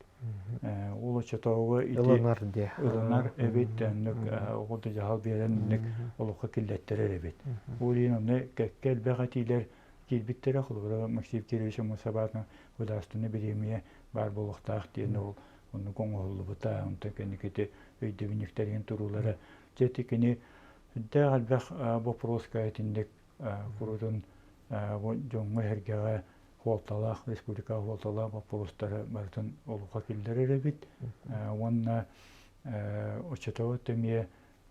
Ол оччотооҕу ити ылынар диэ. Ылынар эбит, оннук оҕо да дьаһал биэрэн инник олоххо киллэттэрэр эбит. Ол иһин онно кэккэ элбэх этиилэр киирбиттэрэ. Холобура, Максим Кирович Мусабатна Государственный бириэмийэ баар буолуохтаах диэн ол оннук оҥоһуллубута. Онтон кэнникити өйдөбүнньүктэрин туруулара. Дьэ ити кини сүрдээх элбэх боппуруоска итинник куруутун дьоҥҥо-сэргэҕэ суолталаах, республикаҕа суолталаах боппуруостары барытын олоххо киллэрэр эбит. Уонна оччотооҕу эмиэ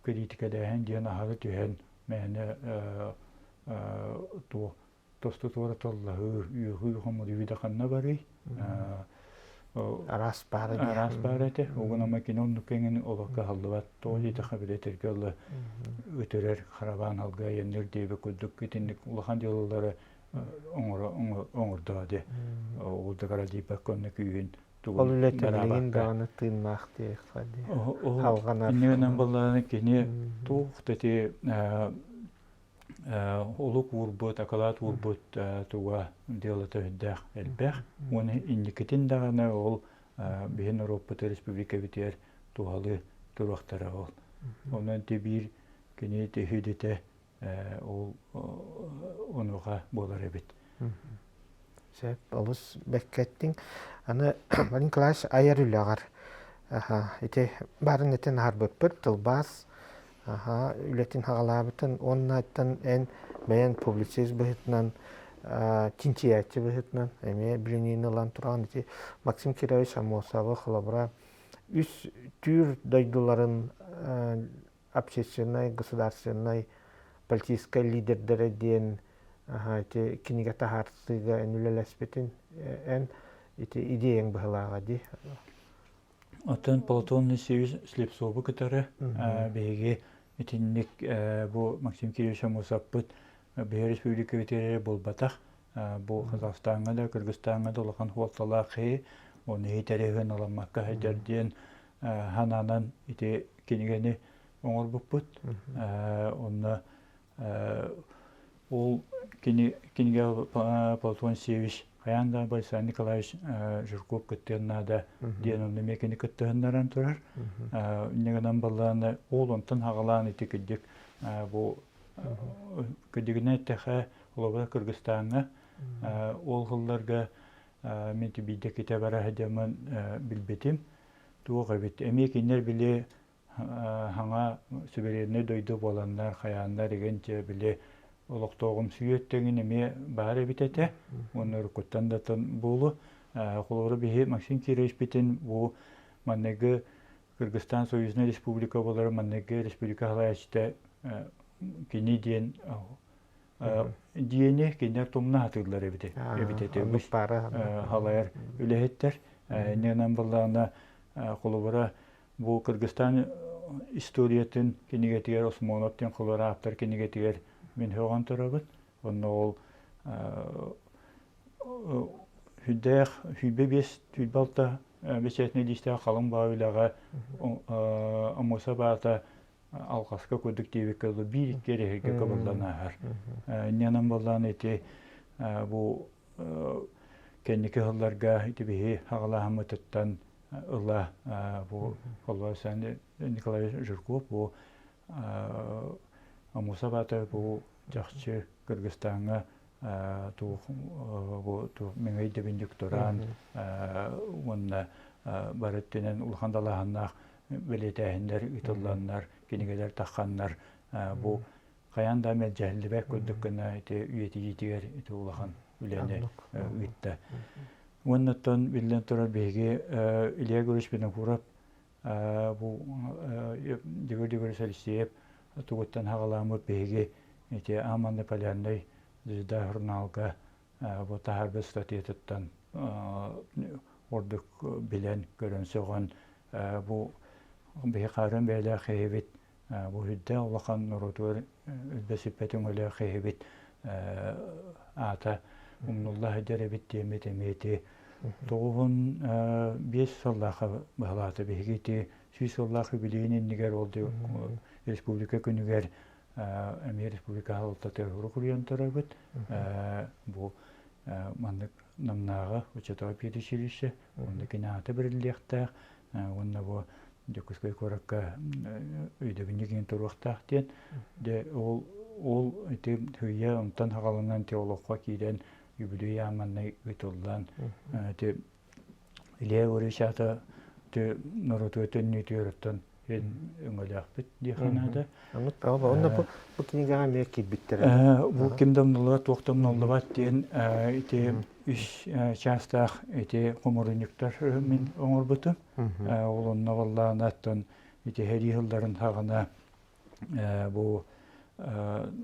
кириитикэлээһин диэн аһары түһэн мээнэ туох тосту туора тыллаһыы, үөҕүү, хомуруйуу да ханна барый? Араас баар Араас баар этэ. Угун ама кини оннук кэҥин олоххо аһыллыбат. Тоҕо диэтэххэ билэтэргэ ыла үтүрэр харабаан алга айанныыр диэбит курдук итинник улахан дьыалалары оҥордоо дии. Ол да карадииппакка онно күүһүн тугун Ол үлэтэ билигин даҕаны тыыннаах диэххэ дии. Халҕанар. Иннинэн баллааны кини туох да ити олук уурбут, акылаат уурбут туга дьыалата үрдээх элбэх. Уонна инникитин даҕаны ол биһи норуоппут республикабытыгар туһалыы туруохтара ол. Онон ити биир кини түһүдүтэ ол онуоха буолар эбит. Сөп, олус бэккэттиҥ. Аны Валентин Николаевич айар үлэҕэр ити баарын этин аһарбыппыт тылбаас үлэтин хаҕалаабытын уонна оттон эн бэйэн публицист быһыытынан чинчийээччи быһыытынан эмиэ билиниини ылан тураҕын ити Максим Кирович Аммосовы холобура үс түүр дойдуларын общественнай, государственнай, политическай лидердэрэ диэн ити кинигэ таһаарсыыга эн үлэлэспитин эн ити идеяҥ быһылааҕа дии. Оттон Платон Алексеевич Слепцову кытары биһиги итинник бу Максим Кирович Аммосовпыт биһи республикабытыгар эрэ буолбатах, бу Казахстаҥҥа да, Кыргызстаҥҥа да улахан суолталаах киһи, оны итэриһин ыламмакка сылдьар диэн санаанан ити кинигэни оҥорбуппут. Онно ол кини кинигэ Платон Алексеевич хайаан да Александр Николаевич Жирков кыттыан наада диэн онно эмиэ кини кыттыһыннаран турар. Инньэ гынан баллааны ол онтон хаҕалаан ити кырдьык бу кырдьыгынан эттэхэ холобура Кыргызстаҥҥа ол сылларга мин биирдэ китэ бара сылдьаммын билбитим туох эбит эмиэ кинилэр били хаҥа сувереннай дойду буоланнар хайааннар игин дьэ били олохтооҕумсуйуу өттөҥүн эмиэ баар эбит этэ уонна уруккуттан да буолу холобура биһи Максим Кировичпитин бу манныгы Кыргызстан союзнай республика буолар манныгы республика салайааччыта кини диэн диэни кинилэр тумна сатыыллар эбит эбит этэ халайар үлэһиттэр иннинэн былаана холобура бу Кыргызстан историятын кинигэтигэр Осмонов диэн холобура ааптар кинигэтигэр мин сөҕөн турабын онно ол сүрдээх сүүрбэ биэс сүүрбэ алта бэчээтинэй лиистээх халыҥ баа үлэҕэ Аммосов аата алҕаска курдук диэбиккэ дылы биир-икки эрэһиргэ кыбыллан ааһар. Инньэнэн буоллаан ити бу кэнники сылларга ити биһи аҕалааһыммытыттан ыла бу Александр Николаевич Жирков бу Муса Баатыр бу чахчы Кыргызстаҥҥа туох бу мэҥэ өйдөбүнньүк тураан уонна бары өттүнэн улахан далааһыннаах бэлиэтээһиннэр ыытылланнар, кинигэлэр тахханнар бу хайаан да мэлдьэһиллибэт курдук гына ити үйэтийиитигэр ити улахан үлэни ыытта. Уоннаттан биллэн турар биһиги Илья Егорович Винокуров бу Егор Егорович Алексеев тугуттан хаҕаламмыт биһиги ити Аманна Полярнай звезда журналга бу таһаарбыт статьятыттан ордук билэн көрөн сөҕөн бу биһи хаарын бэйэлээх киһибит бу үрдээх улахан норуотугар өлбөт-сүппэт өҥөлөөх киһибит аата умнулла сылдьар эбит диэммит эмиэ ити 95 сыллаахха быһалаата биһиги ити 100 сыллаах юбилейин иннигэр ол республика күнүгэр эмиэ республика салалтатыгар урук турабыт бу маннык Намнааҕы учуутал педучилище уонна кини аата бэриллиэхтээх уонна бу Дьокуускай куоракка өйдөбүнньүк иһин туруохтаах диэн. Дьэ ол ол ити сыыйа онтон хаҕаланан ити олоххо киирэн юбилей ааманнай ыытыллан ити Илья Егорович аата ити норуотугар төннүүтүгэр оттон өҥөлөөхпүт диэххэ наада. Онно бу бу кинигэҕэ эмиэ киирбиттэрэ. Бу ким да умнуллубат, туох да умнуллубат диэн ити үс чаастаах ити хомуурунньуктар мин оҥорбутум. Ол онно буоллаҕына оттон ити сэрии сылларын саҕана бу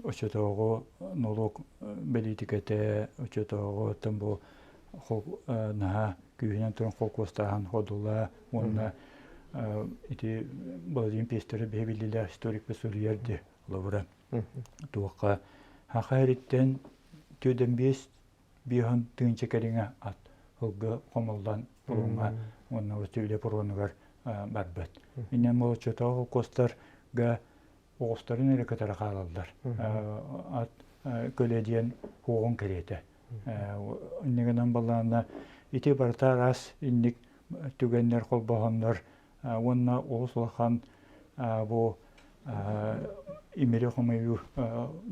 оччотооҕу нолуок бэлиитикэтэ, оччотооҕу оттон бу наһаа күүһүнэн туран холкуостааһын ходула уонна ити Владимир Пестерев биһи биллилээх историкпыт суруйар дии холобура туохха хаха эриттэн түөдэн биэс биэһон тыынча кэриҥэ ат сылгы хомуллан пуруҥҥа уонна үлэ пуруонугар барбыт. Инньэ оччотооҕу холкуостарга оҕустарын эрэ кытары хаалаллар. Ат көлө диэн хуоҕун кэриэтэ. Инньэ гынан балаана ити барыта араас инник түгэннэр холбоһоннор уонна олус улахан бу имири хомуйуу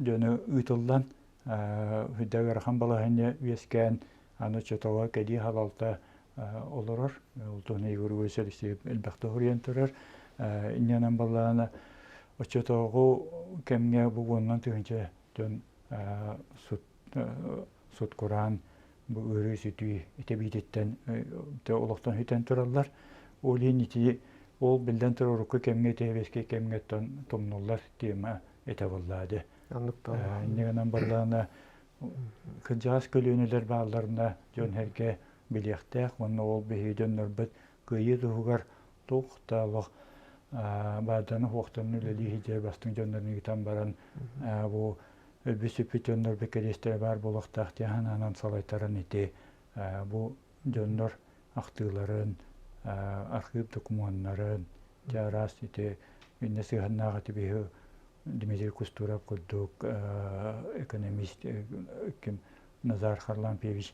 дьону ыытыллан үрдэ ыарахан балаһыанньа үөскээн аны оччотооҕу кэлии халалта олорор. Ол туһунан Егор Егорович Алексеев элбэхтэ суруйан турар. Инньэнэн балаана оччотооҕу кэмҥэ бу уонунан тыһыынча дьон сут сут-кураан бу ыарыы-сүтүү итэбиититтэн олохтон сүтэн тураллар. Ол иһин ити ол биллэн турар урукку кэмҥэ ити кэмҥэ тумнуллар тема этэ буоллаа Оннук Инньэ гынан бардаҕына кырдьаҕас көлүөнэлэр баалларына дьон сэргэ билиэхтээх уонна ол биһиги дьоннорбут кыайыы туһугар туох да олох баарданы хуохтаны үлэлии сылдьар бастыҥ дьоннорун ыытан баран бу өлбүт сүппүт дьоннорбут кэриэстэрэ баар буолуохтаах диэн санаанан салайтаран ити бу дьоннор ахтыыларын, архыып докумуоннарын, дьэ араас ити иннэ сыһыаннаах ити биһи Дмитрий Кустуров курдук экономист ким Назар Харлампьевич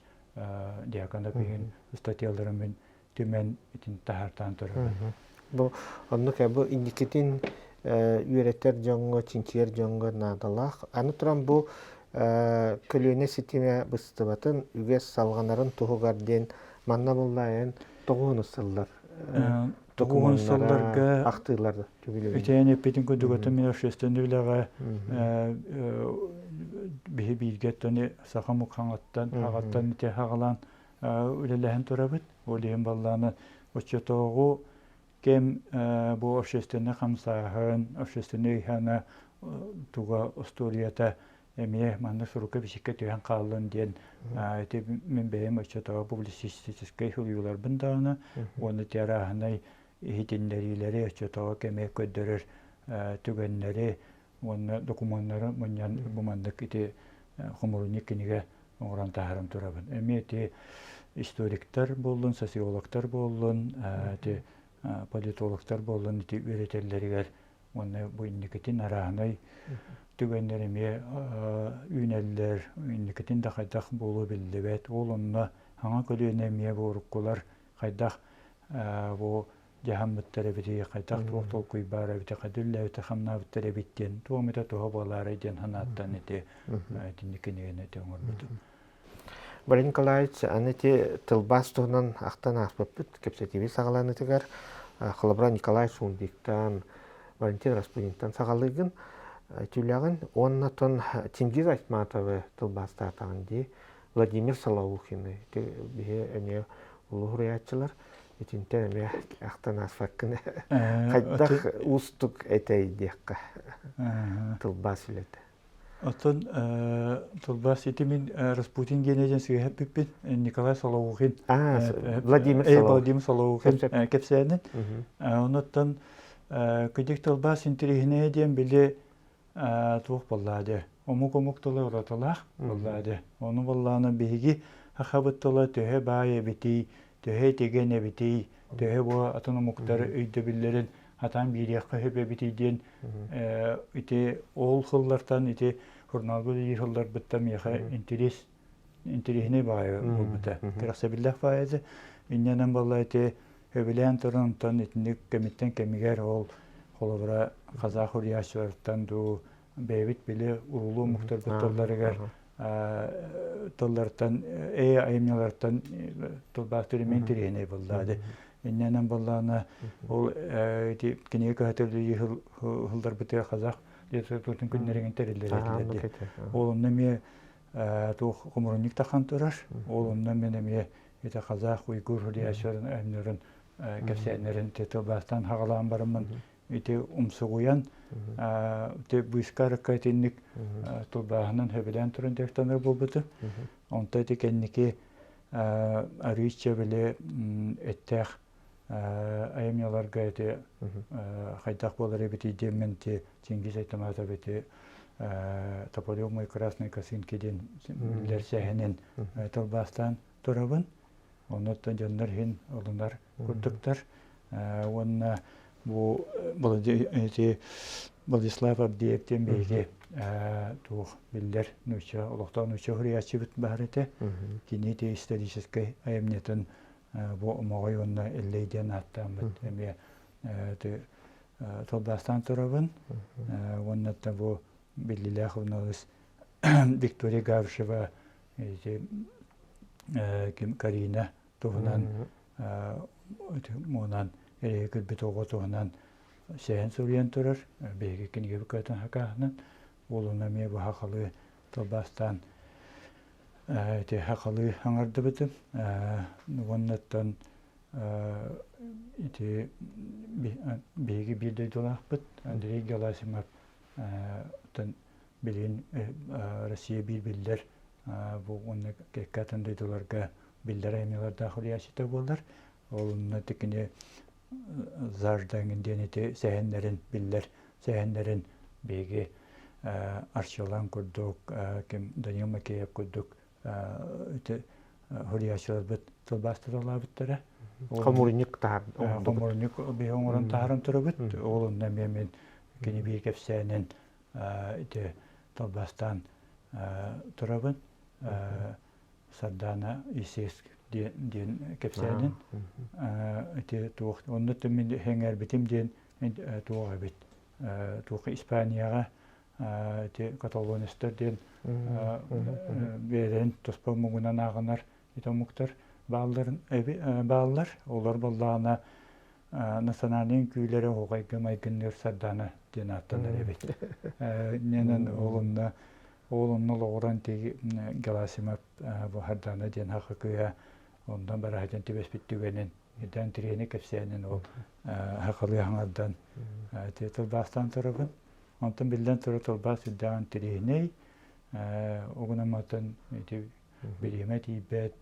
Дьяконов иһин ыстатыйаларын мин түмэн итин таһаартаан турабын. Бу оннук бу инникитин үөрэтэр дьоҥҥо, чинчийэр дьоҥҥо наадалаах. Аны туран бу көлүөнэ ситимэ быстыбатын, үгэс салҕанарын туһугар диэн манна буллаайан тоҕуону сыллар Тоҕуон сылларга ахтыылар үтэйэн эппитин курдук мин общественный үлэҕэ биһи бииргэ тони саха мукхаҥаттан аҕаттан ити хаҕалаан үлэлэһэн турабыт. Ол иһин баллааны оччотооҕу кэм бу общественный хамсааһын, общественный ыйхана туга остуоруйата эмиэ маннык сурукка-бичиккэ түһэн хааллын диэн ити мин бэйэм оччотооҕу публицистическай суруйууларбын даҕаны уонна ити арааһынай иһитиннэриилэри оччотооҕу кэми көрдөрөр түгэннэри уонна докумуоннары мунньан бу маннык ити хомуурунньук кинигэ оҥорон таһааран турабын. Эмиэ ити историктар буоллун, социологтар буоллун, ити политологтар буоллун ити үөрэтэллэригэр уонна бу инникитин арааһынай түгэннэр эмиэ үүнэллэр, инникитин да хайдах буолуо биллибэт. Ол онно саҥа көлүөнэ эмиэ бу уруккулар хайдах Бу дьаһаммыттар эбитий, хайдах туох толкуй баар эбитий, хайдах үллээбитэ хамнаабыттар эбит диэн, туох эмитэ туһа буолаарай диэн санааттан ити итинник кинигэни ити оҥорбутум. Борис Николаевич, аны ити тылбаас туһунан ахтан ааспыппыт кэпсэтиибит саҕаланыытыгар холобура Николай Сундиктан, Валентин Распутинтан саҕалыыгын түүлэҕин уонна тон Чингиз Айтматовы тылбаастаатаҕын дии Владимир Солоухины ити биһи эмиэ улуу суруйааччылар итинтэн эмиэ ахтан ааспаккын хайдах уустук этэй диэххэ тылбаас үлэтэ. Оттон тылбаас ити мин Распутин диэн диэн сыыһа эппиппин Николай Солоухин Владимир Владимир Солоухин кэпсээнин. Онуттан кыдьык тылбаас интэриэһинэйэ диэн били туох буоллаа дии омук-омук тыла уратылаах буоллаа дии. Ону буоллаҕына биһиги сахабыт тыла төһө баай эбитий, төһө этигэн эбитий, төһө бу атын омуктар өйдөбүллэрин хатаан биэриэххэ сөп эбитий диэн ити ол сыллартан ити журналга үлэлиир сылларбыттан миэхэ интэриэс интэриэһинэй баҕайы буолбута. Кэрэхсэбиллээх баҕайы этэ. Инньэнэн буолла ити сөбүлээн туран онтон итинник кэмиттэн кэмигэр ол холобура казах уруйааччыларыттан дуу бэйэбит били уруулуу омуктарбыт тылларыгар тыллартан ээ айымньылартан тылбаастыыр эмиэ интэриэһинэй буоллаа дии. Инньэнэн буоллаҕына ол ити кинигэ кыһата үлэлии сылларбытыгар казах литературатын күннэригин тэриллэр этилэр дии. Ол онно эмиэ туох хомурунньук тахан турар. Ол онно мин эмиэ ити казах, уйгур суруйааччыларын айымньыларын кэпсээннэрин тылбаастаан хаҕалаан бараммын ити умсугуйан ити быыска арыкка итинник тылбааһынан сөбүлээн туран дьарыктанар буолбутум. Онто ити кэнники арыычча били эттээх айымньыларга ити хайдах буолар эбитий диэммин ити Чингиз Айтматов ити Тополёв мой красной косынки диэн биллэр сэһэнин тылбаастаан турабын. Оннуттан дьоннор иһин олунар курдуктар. Уонна бу ити Владислав Авдеев диэн биһиги туох биллэр нуучча олохтоох нуучча суруйааччыбыт баар этэ. Кини ити историческай айымньытын бу Омоҕой уонна Эллэй диэн ааттааммыт эмиэ тылбаастаан турабын. Уонна бу биллилээх суруналыыс Виктория Гавшева ити ким Карина туһунан муунан эрэйи көрбүт оҕо туһунан сэһэн суруйан турар. Биһиги кинигэбит кыатын хакааһынан уолуна эмиэ бу хахалыы тылбаастаан ити хахалыы аҥардыбытым. Уоннаттан ити биһиги биир дойдулаахпыт Андрей Геласимов билигин Россия биир биллэр бу уонна кэккэ атын дойдуларга биллэр айымньылардаах суруйааччыта буолар. Ол онно кини Заждаҥын диэн ити сэһэннэрин биллэр сэһэннэрин биһиги Арчылан курдук, ким Данил Макеев курдук ити суруйааччыларбыт тылбаастаталаабыттара. Хомуурунньук таһаар Хомуурунньук биһи оҥорон таһааран турабыт. Ол онно эмиэ мин кини биир кэпсээнин ити тылбаастаан турабын. Сардаана Исеск диэн кэпсээнин ити туох онно мин сэҥээрбитим диэн туох эбит туох Испанияҕа ити каталонецтар диэн бэйэлэрин туспа омугунан ааҕынар ити омуктар баалларын бааллар олор буоллаҕына национальнай үҥкүүлэрэ оһуохайга майгынныыр Сардаана диэн ааттанар эбит. Иннинэн ол онно ол онно олоҕуран тиги Геласимов бу Сардаана диэн саха кыыһа онтон бараһытын түбэспит түгэнин ирдээн тириэни кэпсээнин ол сахалыы хаҥардан тылбаастаан турабын. Онтон биллэн турар тылбаас үрдээҕин тириэһинэй угунамматын ити бириэмэ тиийбэт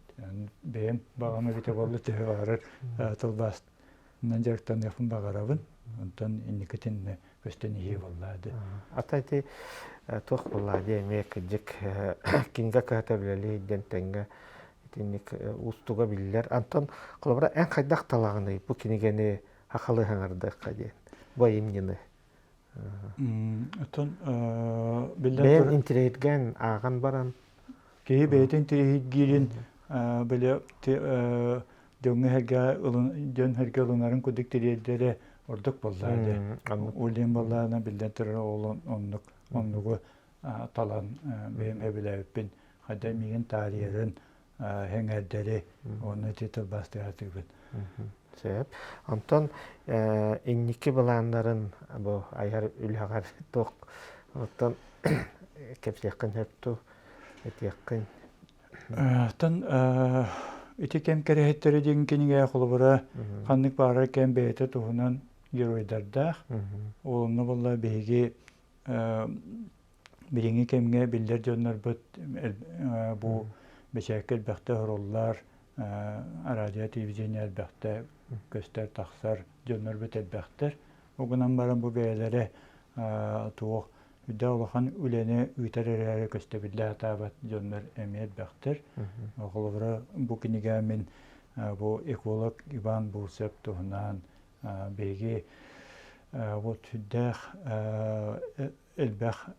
бэйэм баҕам эбитэ буолла төһө баҕарар тылбаасынан дьарыктаныахпын баҕарабын. Онтон инникитин көстөн иһии буоллаа дии. Ата ити туох буоллаа дии эмиэ кырдьык кинигэ кыһата үлэлии диэн тэҥҥэ итинник уустуга биллэр. Антон холобура эн хайдах талаҕыный бу кинигэни хахалыы хаҥардыахха диэн бу айымньыны? Оттон бэйэн интириэһиргээн ааҕан баран киһи бэйэтин интириэһиргиирин били. дьоҥҥо-сэргэҕэ дьон-сэргэ ылынарын курдук тириэрдэрэ ордук буоллаа дии. Ол иһин буоллаҕына биллэн турар ол оннук оннугу талан бэйэм сөбүлээбиппин хайда миигин таарыйарын сэҥээрдэри уонна ити тылбаастыы сатыыбын. Сөп. Онтон инники былааннарын бу айар үлэҕэр туох оттон кэпсиэххин сөп дуу, этиэххин? Оттон ити кэм кэрэһиттэрэ диэн кинигэ холобура ханнык баарар кэм бэйэтэ туһунан геройдардаах. Ол онно буолла биһиги билиҥҥи кэмҥэ биллэр дьоннорбут бу бэчээккэ элбэхтэ оһороллор, радио, телевидение элбэхтэ көстөр, тахсар дьоннорбут элбэхтэр. Ол гынан баран бу бэйэлэрэ туох үрдэ улахан үлэни ыытар эрээри көстөбүллээх атаабат дьоннор эмиэ элбэхтэр. Холобура, бу кинигэ мин бу эколог Иван Бурцев туһунан биһиги вот сүрдээх элбэх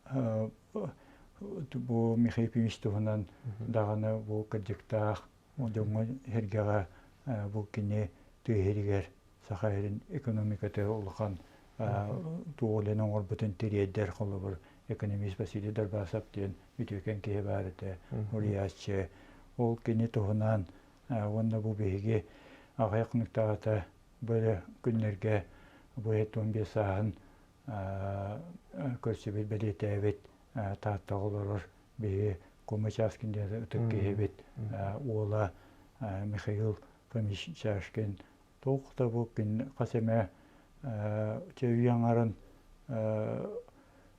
бу Михаил Ефимович туһунан даҕаны бу кырдьыктаах дьоҥҥо сэргэҕэ бу кини тыа сиригэр Саха сирин экономиката улахан туох үлэни оҥорбутун тириэрдэр холобур экономист Василий Дарбасов диэн үтүөкэн киһи баар этэ уруйааччы ол кини туһунан уонна бу биһиги аҕыйах хонуктааҕыта бу эрэ күннэргэ бу 75 сааһын көрсүбүт бэлиэтээбит Тааттаҕа олорор биһи Кума Чашкин диэн ытык киһибит уола Михаил Фомич Чашкин туох да бу күн хас эмэ үйэ аҥарын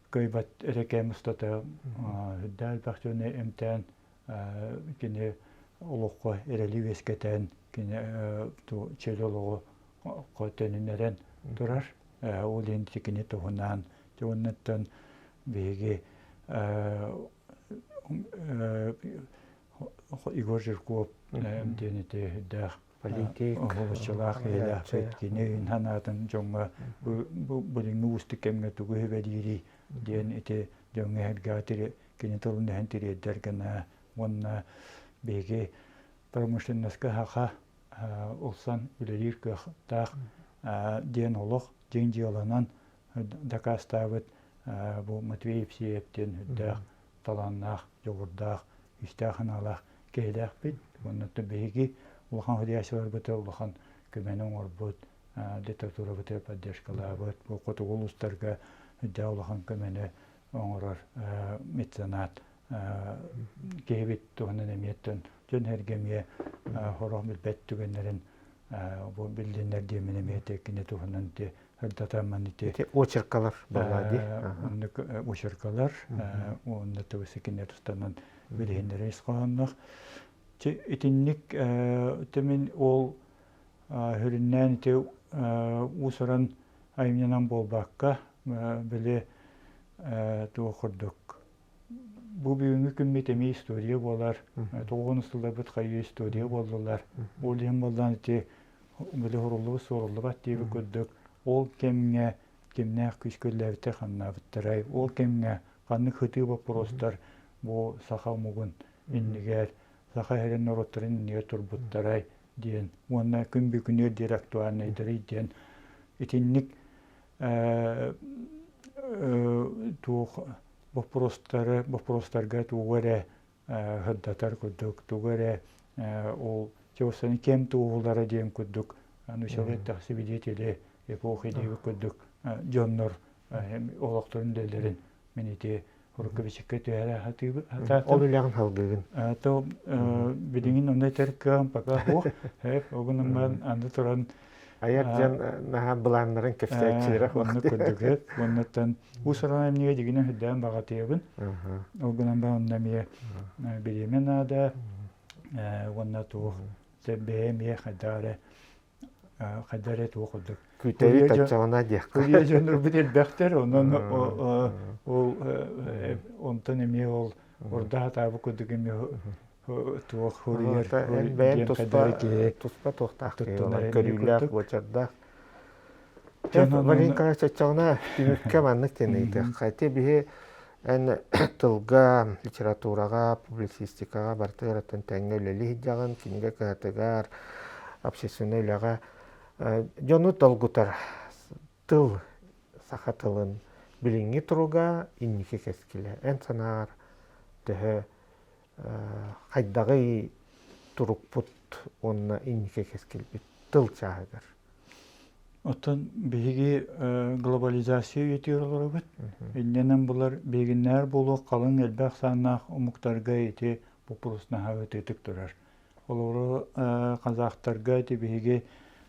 кыайбат эрэ кэм устата үрдээх элбэх дьону эмтээн кини олоххо эрэли үөскэтэн кини чөл олоҕу төнүннэрэн турар. Ол иһин кини туһунан уоннаттан биһиги Егор Жирков диэн ити үрдээх политик уһулуччулаах киһилээхпит кини өйүн санаатын дьоҥҥо бу билиҥҥи уустук кэмҥэ тугу сүбэлиирий диэн ити дьоҥҥо эһэргэҕэ кини тылын өһөн тириэрдэр гына уонна биһиги промышленноска саха ылсан үлэлиир кыахтаах диэн олох дьиҥ дьыаланан дакаастаабыт бу Матвей Евсеев диэн үрдээх талааннаах, дьоҕурдаах, күүстээх санаалаах киһилээхпит. Уонна биһиги улахан суруйааччыларбыт улахан көмөнү оҥорбут, литературабыты поддержкалаабыт, бу хотугу улуустарга үрдээх улахан көмөнү оҥорор меценат киһибит туһунан эмиэ дьон-сэргэ эмиэ сорох билбэт түгэннэрин бу биллиннэр диэмин эмиэ кини туһунан сырдатаммын ити ити очеркалар буолла дии оннук очеркалар уонна тыбысы кинилэр тустанан билиһиннэрэ ис хоһоонноох итинник тэмин ол сүрүннээн ити уус-уран айымньынан буолбакка били туох курдук бу бүгүҥҥү күммүт эмиэ история буолар тоҕуон устуларбыт хайыы история буоллулар ол иһин буоллаан ити били суруллубут суоруллубат диэбит курдук ол кэмҥэ кимнээх күүскэ үлэлээбиттэр хамнаабыттарай ол кэмҥэ ханнык сытыы боппуруостар бу саха омугун иннигэр саха сирин норуоттарын иннигэр турбуттарай диэн уонна күн бүгүнүөр диэри актуальнайдарый диэн итинник туох боппуруостары боппуруостарга тугу эрэ сырдатар курдук тугу эрэ ол чуосаны кэм туоһулара диэн курдук нучалыы свидетели эпохи диэбит курдук дьоннор олохторун үлэлэрин мин ити рукавичка түһэрэ сатаатым. Ол үлэҕин салгыыгын. То билигин онно этэр кыаҕым пока суох. Ол гынан баран аны туран Айар дьон наһаа былааннарын кэпсээччилэрэ Онно көрдүгүт. Оннуттан уус-уран эмнигэ дьигинэн үрдээн баҕатыйабын. Ол гынан баран онно эмиэ бириэмэ наада уонна туох бэйэм эмиэ хайдах эрэ хайдах эрэ туох курдук Күүтэбит оччоҕуна диэххэ. Курье дьоннорбут элбэхтэр, онон ол онтон эмиэ ол ордо сатаабыт курдук эмиэ туох хуруйар бэйэм туспа туспа туохтаах көрүүлээх буочардаах. Валерий Николаевич оччоҕуна түмүккэ маннык диэн ыйытыахха. Ити биһи эн тылга, литератураҕа, публицистикаҕа барытыгар оттон тэҥҥэ үлэлии сылдьаҕын, кинигэ кыһатыгар. общественнай үлэҕэ дьону долгутар тыл, саха тылын билиҥҥи туруга, инники кэскилэ. Эн санааҕар төһө хайдаҕый турукпут уонна инники кэскилбит тыл чааһыгар? Оттон биһиги глобализация үйэтигэр олоробут. Иннинэн булар биһигиннээр буолуох халыҥ элбэх сааннаах омуктарга ити боппуруос наһаа ытыытык турар. Олору казахтарга ити биһиги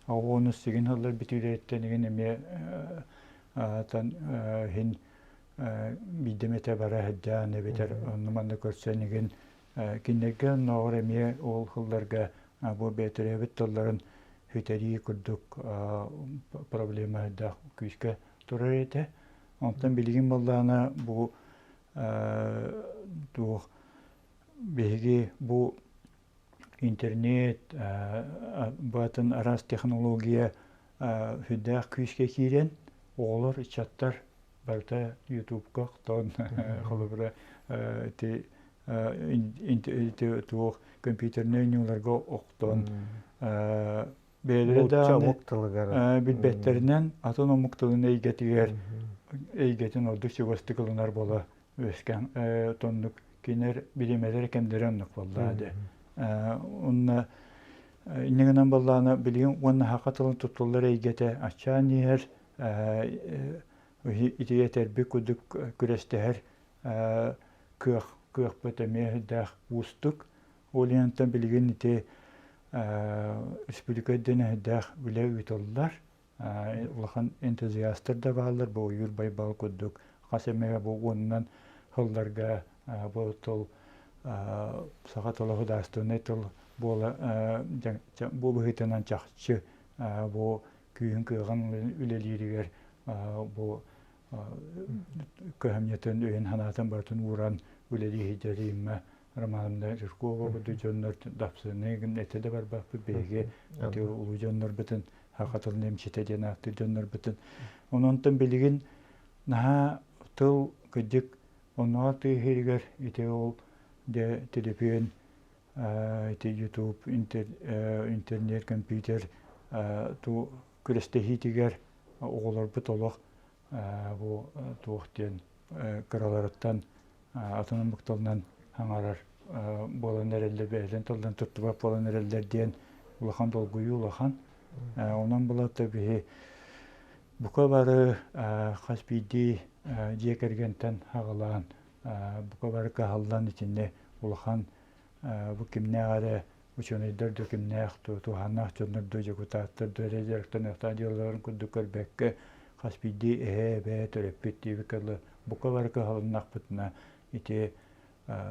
оҕонус сигин сыллар бүтүүлэриттэн игин эмиэ тан иһин биирдэмэтэ бара сылдьан эбэтэр онну манна көрсөн игин кинилэргэ оннооҕор эмиэ ол сылларга бу бэйэтэрээбит тылларын сүтэрии курдук проблема элбэх күүскэ турар этэ. Онтон билигин буоллаҕына бу туох биһиги бу интернет баатын араас технология сүрдээх күүскэ киирэн оҕолор ыччаттар барыта ютубка охтон холобура ити туох компьютернай оонньууларга охтон бэйэлэрэ да омук тылыгар билбэттэринэн атын омук тылын эйгэтигэр эйгэтин ордук чугастык ылынар буола үөскээн тоннук кинилэр бириэмэлэрэ кэмнэрэ оннук буоллаа дэ уонна инньэ гынан буоллаҕына билигин уонна саха тылын туттуллар эйгэтэ аччаан иһэр ити этэрбит курдук күрэстэһэр кыах кыахпыт эмиэ сүрдээх уустук. Ол иһинтэн билигин ити республика үрдүнэн сүрдээх үлэ ыытыллар. Улахан энтузиастар да бааллар, бу Ойуур Байбал курдук хас эмэ бу уонунан сылларга бу тыл саха тыла художественнай тыл буола бу быһыытынан чахчы бу күүһүн кыаҕын үлэлииригэр бу кыһамньытын өйүн-санаатын барытын ууран үлэлии сылдьар Римма Романовна Жиркова курдук дьоннор дапсыны этэ да барбаппыт биһиги ити улуу дьоннорбутун саха тылын эмчитэ диэн ааттыыр дьоннорбутун. Ононтон билигин наһаа тыл кырдьык оннооҕор тыа иһигэр ити ол дьэ төлөпүөн ити ютуб интернет компьютер ту күрэстэһиитигэр оҕолорбут олох бу туох диэн кыраларыттан атын омук тылынан аҥарар буолан эрэллэр, бэйэлэрин тылларын туттубат буолан эрэллэр диэн улахан долгуйуу улахан. Онон булата биһи бука бары хас биирдии дьиэ кэргэнтэн аҕалаан бука бары кыһаллан итиннэ улахан бу кимнээх эрэ учуонайдар да кимнээх туһааннаах дьоннор да дьокутааттар да эрэ дьарыктаныахтаах дьыалаларын курдук көрбөккө хас биирдии эһээ эбээ төрөппүт диэбиккэ дылы бука бары кыһалыннахпытына ити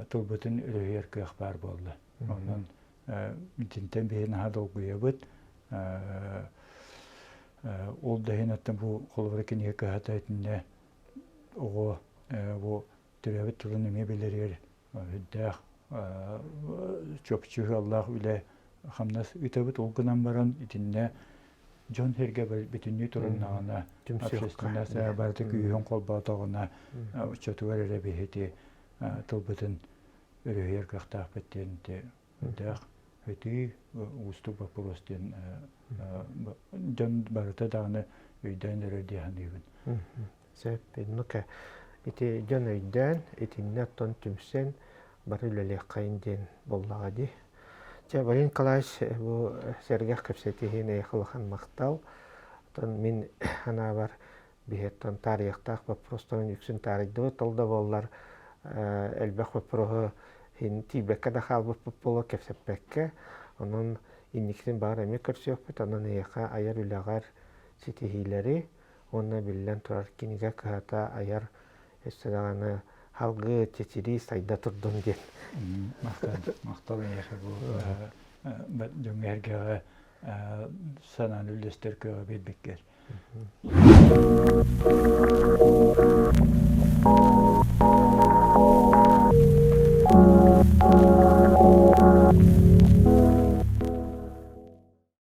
тылбытын өрүһүйэр кыах баар буолла. Онон итинтэн биһи наһаа долгуйабыт. Ол да иһин оттон бу холобура кинигэ кыһата итиннэ оҕо бу төрөөбүт тылын эмиэ билэригэр үрдээх чопчу ыаллаах үлэ хамнас ыытабыт. Ол гынан баран итиннэ дьон сэргэ бүтүннүү туруннаҕына общественность барыта күүһүн холбоотоҕуна оччотугар эрэ биһити тылбытын өрүһүйэр кыахтаахпыт диэн ити үрдээх өтүү уустук боппуруос диэн дьон барыта даҕаны өйдөөн эрэр дии саныыбын. Сөп, иннука ити дьон өйдөөн, итиннэ оттон түмсэн бары үлэлиэххэйин диэн буоллаҕа дии. Чэ, Валерий Николаевич, бу сэргэх кэпсэтиһин эйиэхэ улахан махтал. Оттон мин санаабар биһиэттэн таарыйыахтаах боппуруостарын үксүн таарыйдыбыт. Ол да буоллар элбэх боппуруоһу иһин тиийбэккэ да хаалбыппыт буолуо кэпсэппэккэ. Онон инникитин баҕар эмиэ көрсүөхпүт. Онон эйиэхэ айар үлэҕэр ситиһиилэри, Уонна биллэн турар кинигэ кыһата айар өссө даҕаны салгыы чэчирии сайда турдун диэн. Махтал, махтал эйиэхэ бу дьоҥҥо-сэргэҕэ санааны үллэстэр кыаҕы биэрбиккэр.